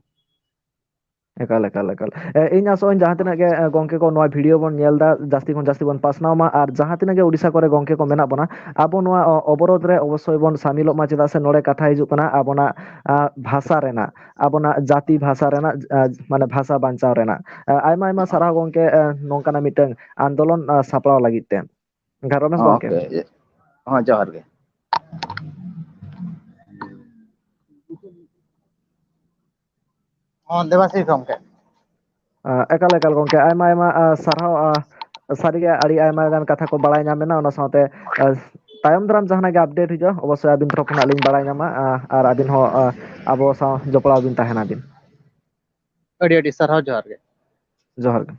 ᱮᱠᱟᱞ, ᱮᱠᱟᱞ, ᱮᱠᱟᱞ᱾ ᱮ, ᱤᱧ ᱟᱥᱚᱜ ᱟᱹᱧ ᱡᱟᱦᱟᱸ ᱛᱤᱱᱟᱹᱜ ᱜᱮ, ᱮ, ᱜᱚᱝᱠᱮ ᱠᱚ ᱱᱚᱣᱟ ᱵᱷᱤᱰᱤᱭᱳ ᱵᱚᱱ ᱧᱮᱞ ᱮᱫᱟ, ᱡᱟᱹᱥᱛᱤ ᱠᱷᱚᱱ ᱡᱟᱹᱥᱛᱤ ᱵᱚᱱ ᱯᱟᱥᱱᱟᱣ ᱢᱟ, ᱟᱨ ᱡᱟᱦᱟᱸ ᱛᱤᱱᱟᱹᱜ ᱜᱮ ᱳᱰᱤᱥᱟ ᱠᱚᱨᱮ ᱜᱚᱝᱠᱮ ᱠᱚ ᱢᱮᱱᱟᱜ ᱵᱚᱱᱟ, ᱟᱵᱚ ᱱᱚᱣᱟ, ᱚ, ᱚᱵᱚᱨᱳᱫᱷ ᱨᱮ ᱚᱵᱚᱥᱥᱳᱭ ᱵᱚᱱ ᱥᱟᱢᱤᱞᱚᱜ ᱢᱟ, ᱪᱮᱫᱟᱜ ᱥᱮ ᱱᱚᱰᱮ ᱠᱟᱛᱷᱟ ᱦᱤᱡᱩᱜ ᱠᱟᱱᱟ ᱟᱵᱚᱱᱟᱜ, ᱟ, ᱵᱷᱟᱥᱟ ᱨᱮᱱᱟᱜ, ᱟᱵᱚᱱᱟᱜ ᱡᱟᱹᱛᱤ ᱵᱷᱟᱥᱟ ᱨᱮᱱᱟᱜ, ᱟ, ᱢᱟᱱᱮ ᱵᱷᱟᱥᱟ ᱵᱟᱧᱪᱟᱣ ᱨᱮᱱᱟᱜ᱾ ᱟ, ᱟᱭᱢᱟ, ᱟᱭᱢᱟ ᱥᱟᱨᱦᱟᱣ ᱜᱚᱝᱠᱮ, ᱟ, ᱱᱚᱝᱠᱟᱱᱟᱜ ᱢᱤᱫᱴᱟᱝ ᱟᱱᱫᱳᱞᱚᱱ, ᱟ, ᱥᱟᱯᱲᱟᱣ ᱞᱟᱹᱜᱤᱫ ᱛᱮ᱾ ᱮᱱᱠᱷᱟᱱ ᱨᱚᱢᱮᱥ ᱜᱚᱝᱠᱮ᱾ ᱳᱠᱮ᱾ ᱦᱚᱸ, ᱡᱚᱦᱟᱨ ᱜᱮ᱾ ᱦᱚᱸ, ᱫᱮᱵᱟᱥᱤᱥ ᱜᱚᱝᱠᱮ᱾ ᱟ, ᱮᱠᱟᱞ, ᱮᱠᱟᱞ ᱜᱚᱝᱠᱮ, ᱟᱭᱢᱟ, ᱟᱭᱢᱟ, ᱟ, ᱥᱟᱨᱦᱟᱣ, ᱟ, ᱥᱟᱹᱨᱤᱜᱮ ᱟᱹᱰᱤ ᱟᱭᱢᱟ ᱜᱟᱱ ᱠᱟᱛᱷᱟ ᱠᱚ ᱵᱟᱲᱟᱭ ᱧᱟᱢ ᱮᱱᱟ, ᱚᱱᱟ ᱥᱟᱶᱛᱮ, ᱟ, ᱛᱟᱭᱚᱢ ᱫᱟᱨᱟᱢ ᱡᱟᱦᱟᱱᱟᱜ ᱜᱮ ᱟᱯᱰᱮᱴ ᱦᱤᱡᱩᱜᱼᱟ, ᱚᱵᱚᱥᱥᱳᱭ ᱟᱹᱵᱤᱱ ᱛᱚᱨᱚᱯ ᱠᱷᱚᱱᱟᱜ ᱞᱤᱧ ᱵᱟᱲᱟᱭ ᱧᱟᱢᱟ, ᱟ, ᱟᱨ ᱟᱹᱵᱤᱱ ᱦᱚᱸ, ᱟ, ᱟᱵᱚ ᱥᱟᱶ ᱡᱚᱯᱲᱟᱣ ᱵᱤᱱ ᱛᱟᱦᱮᱱᱟ ᱵᱤᱱ᱾ ᱟᱹᱰᱤ ᱟᱹᱰᱤ ᱥᱟᱨᱦᱟᱣ, ᱡᱚᱦᱟᱨ ᱜᱮ᱾ ᱡᱚᱦᱟᱨ ᱜᱮ᱾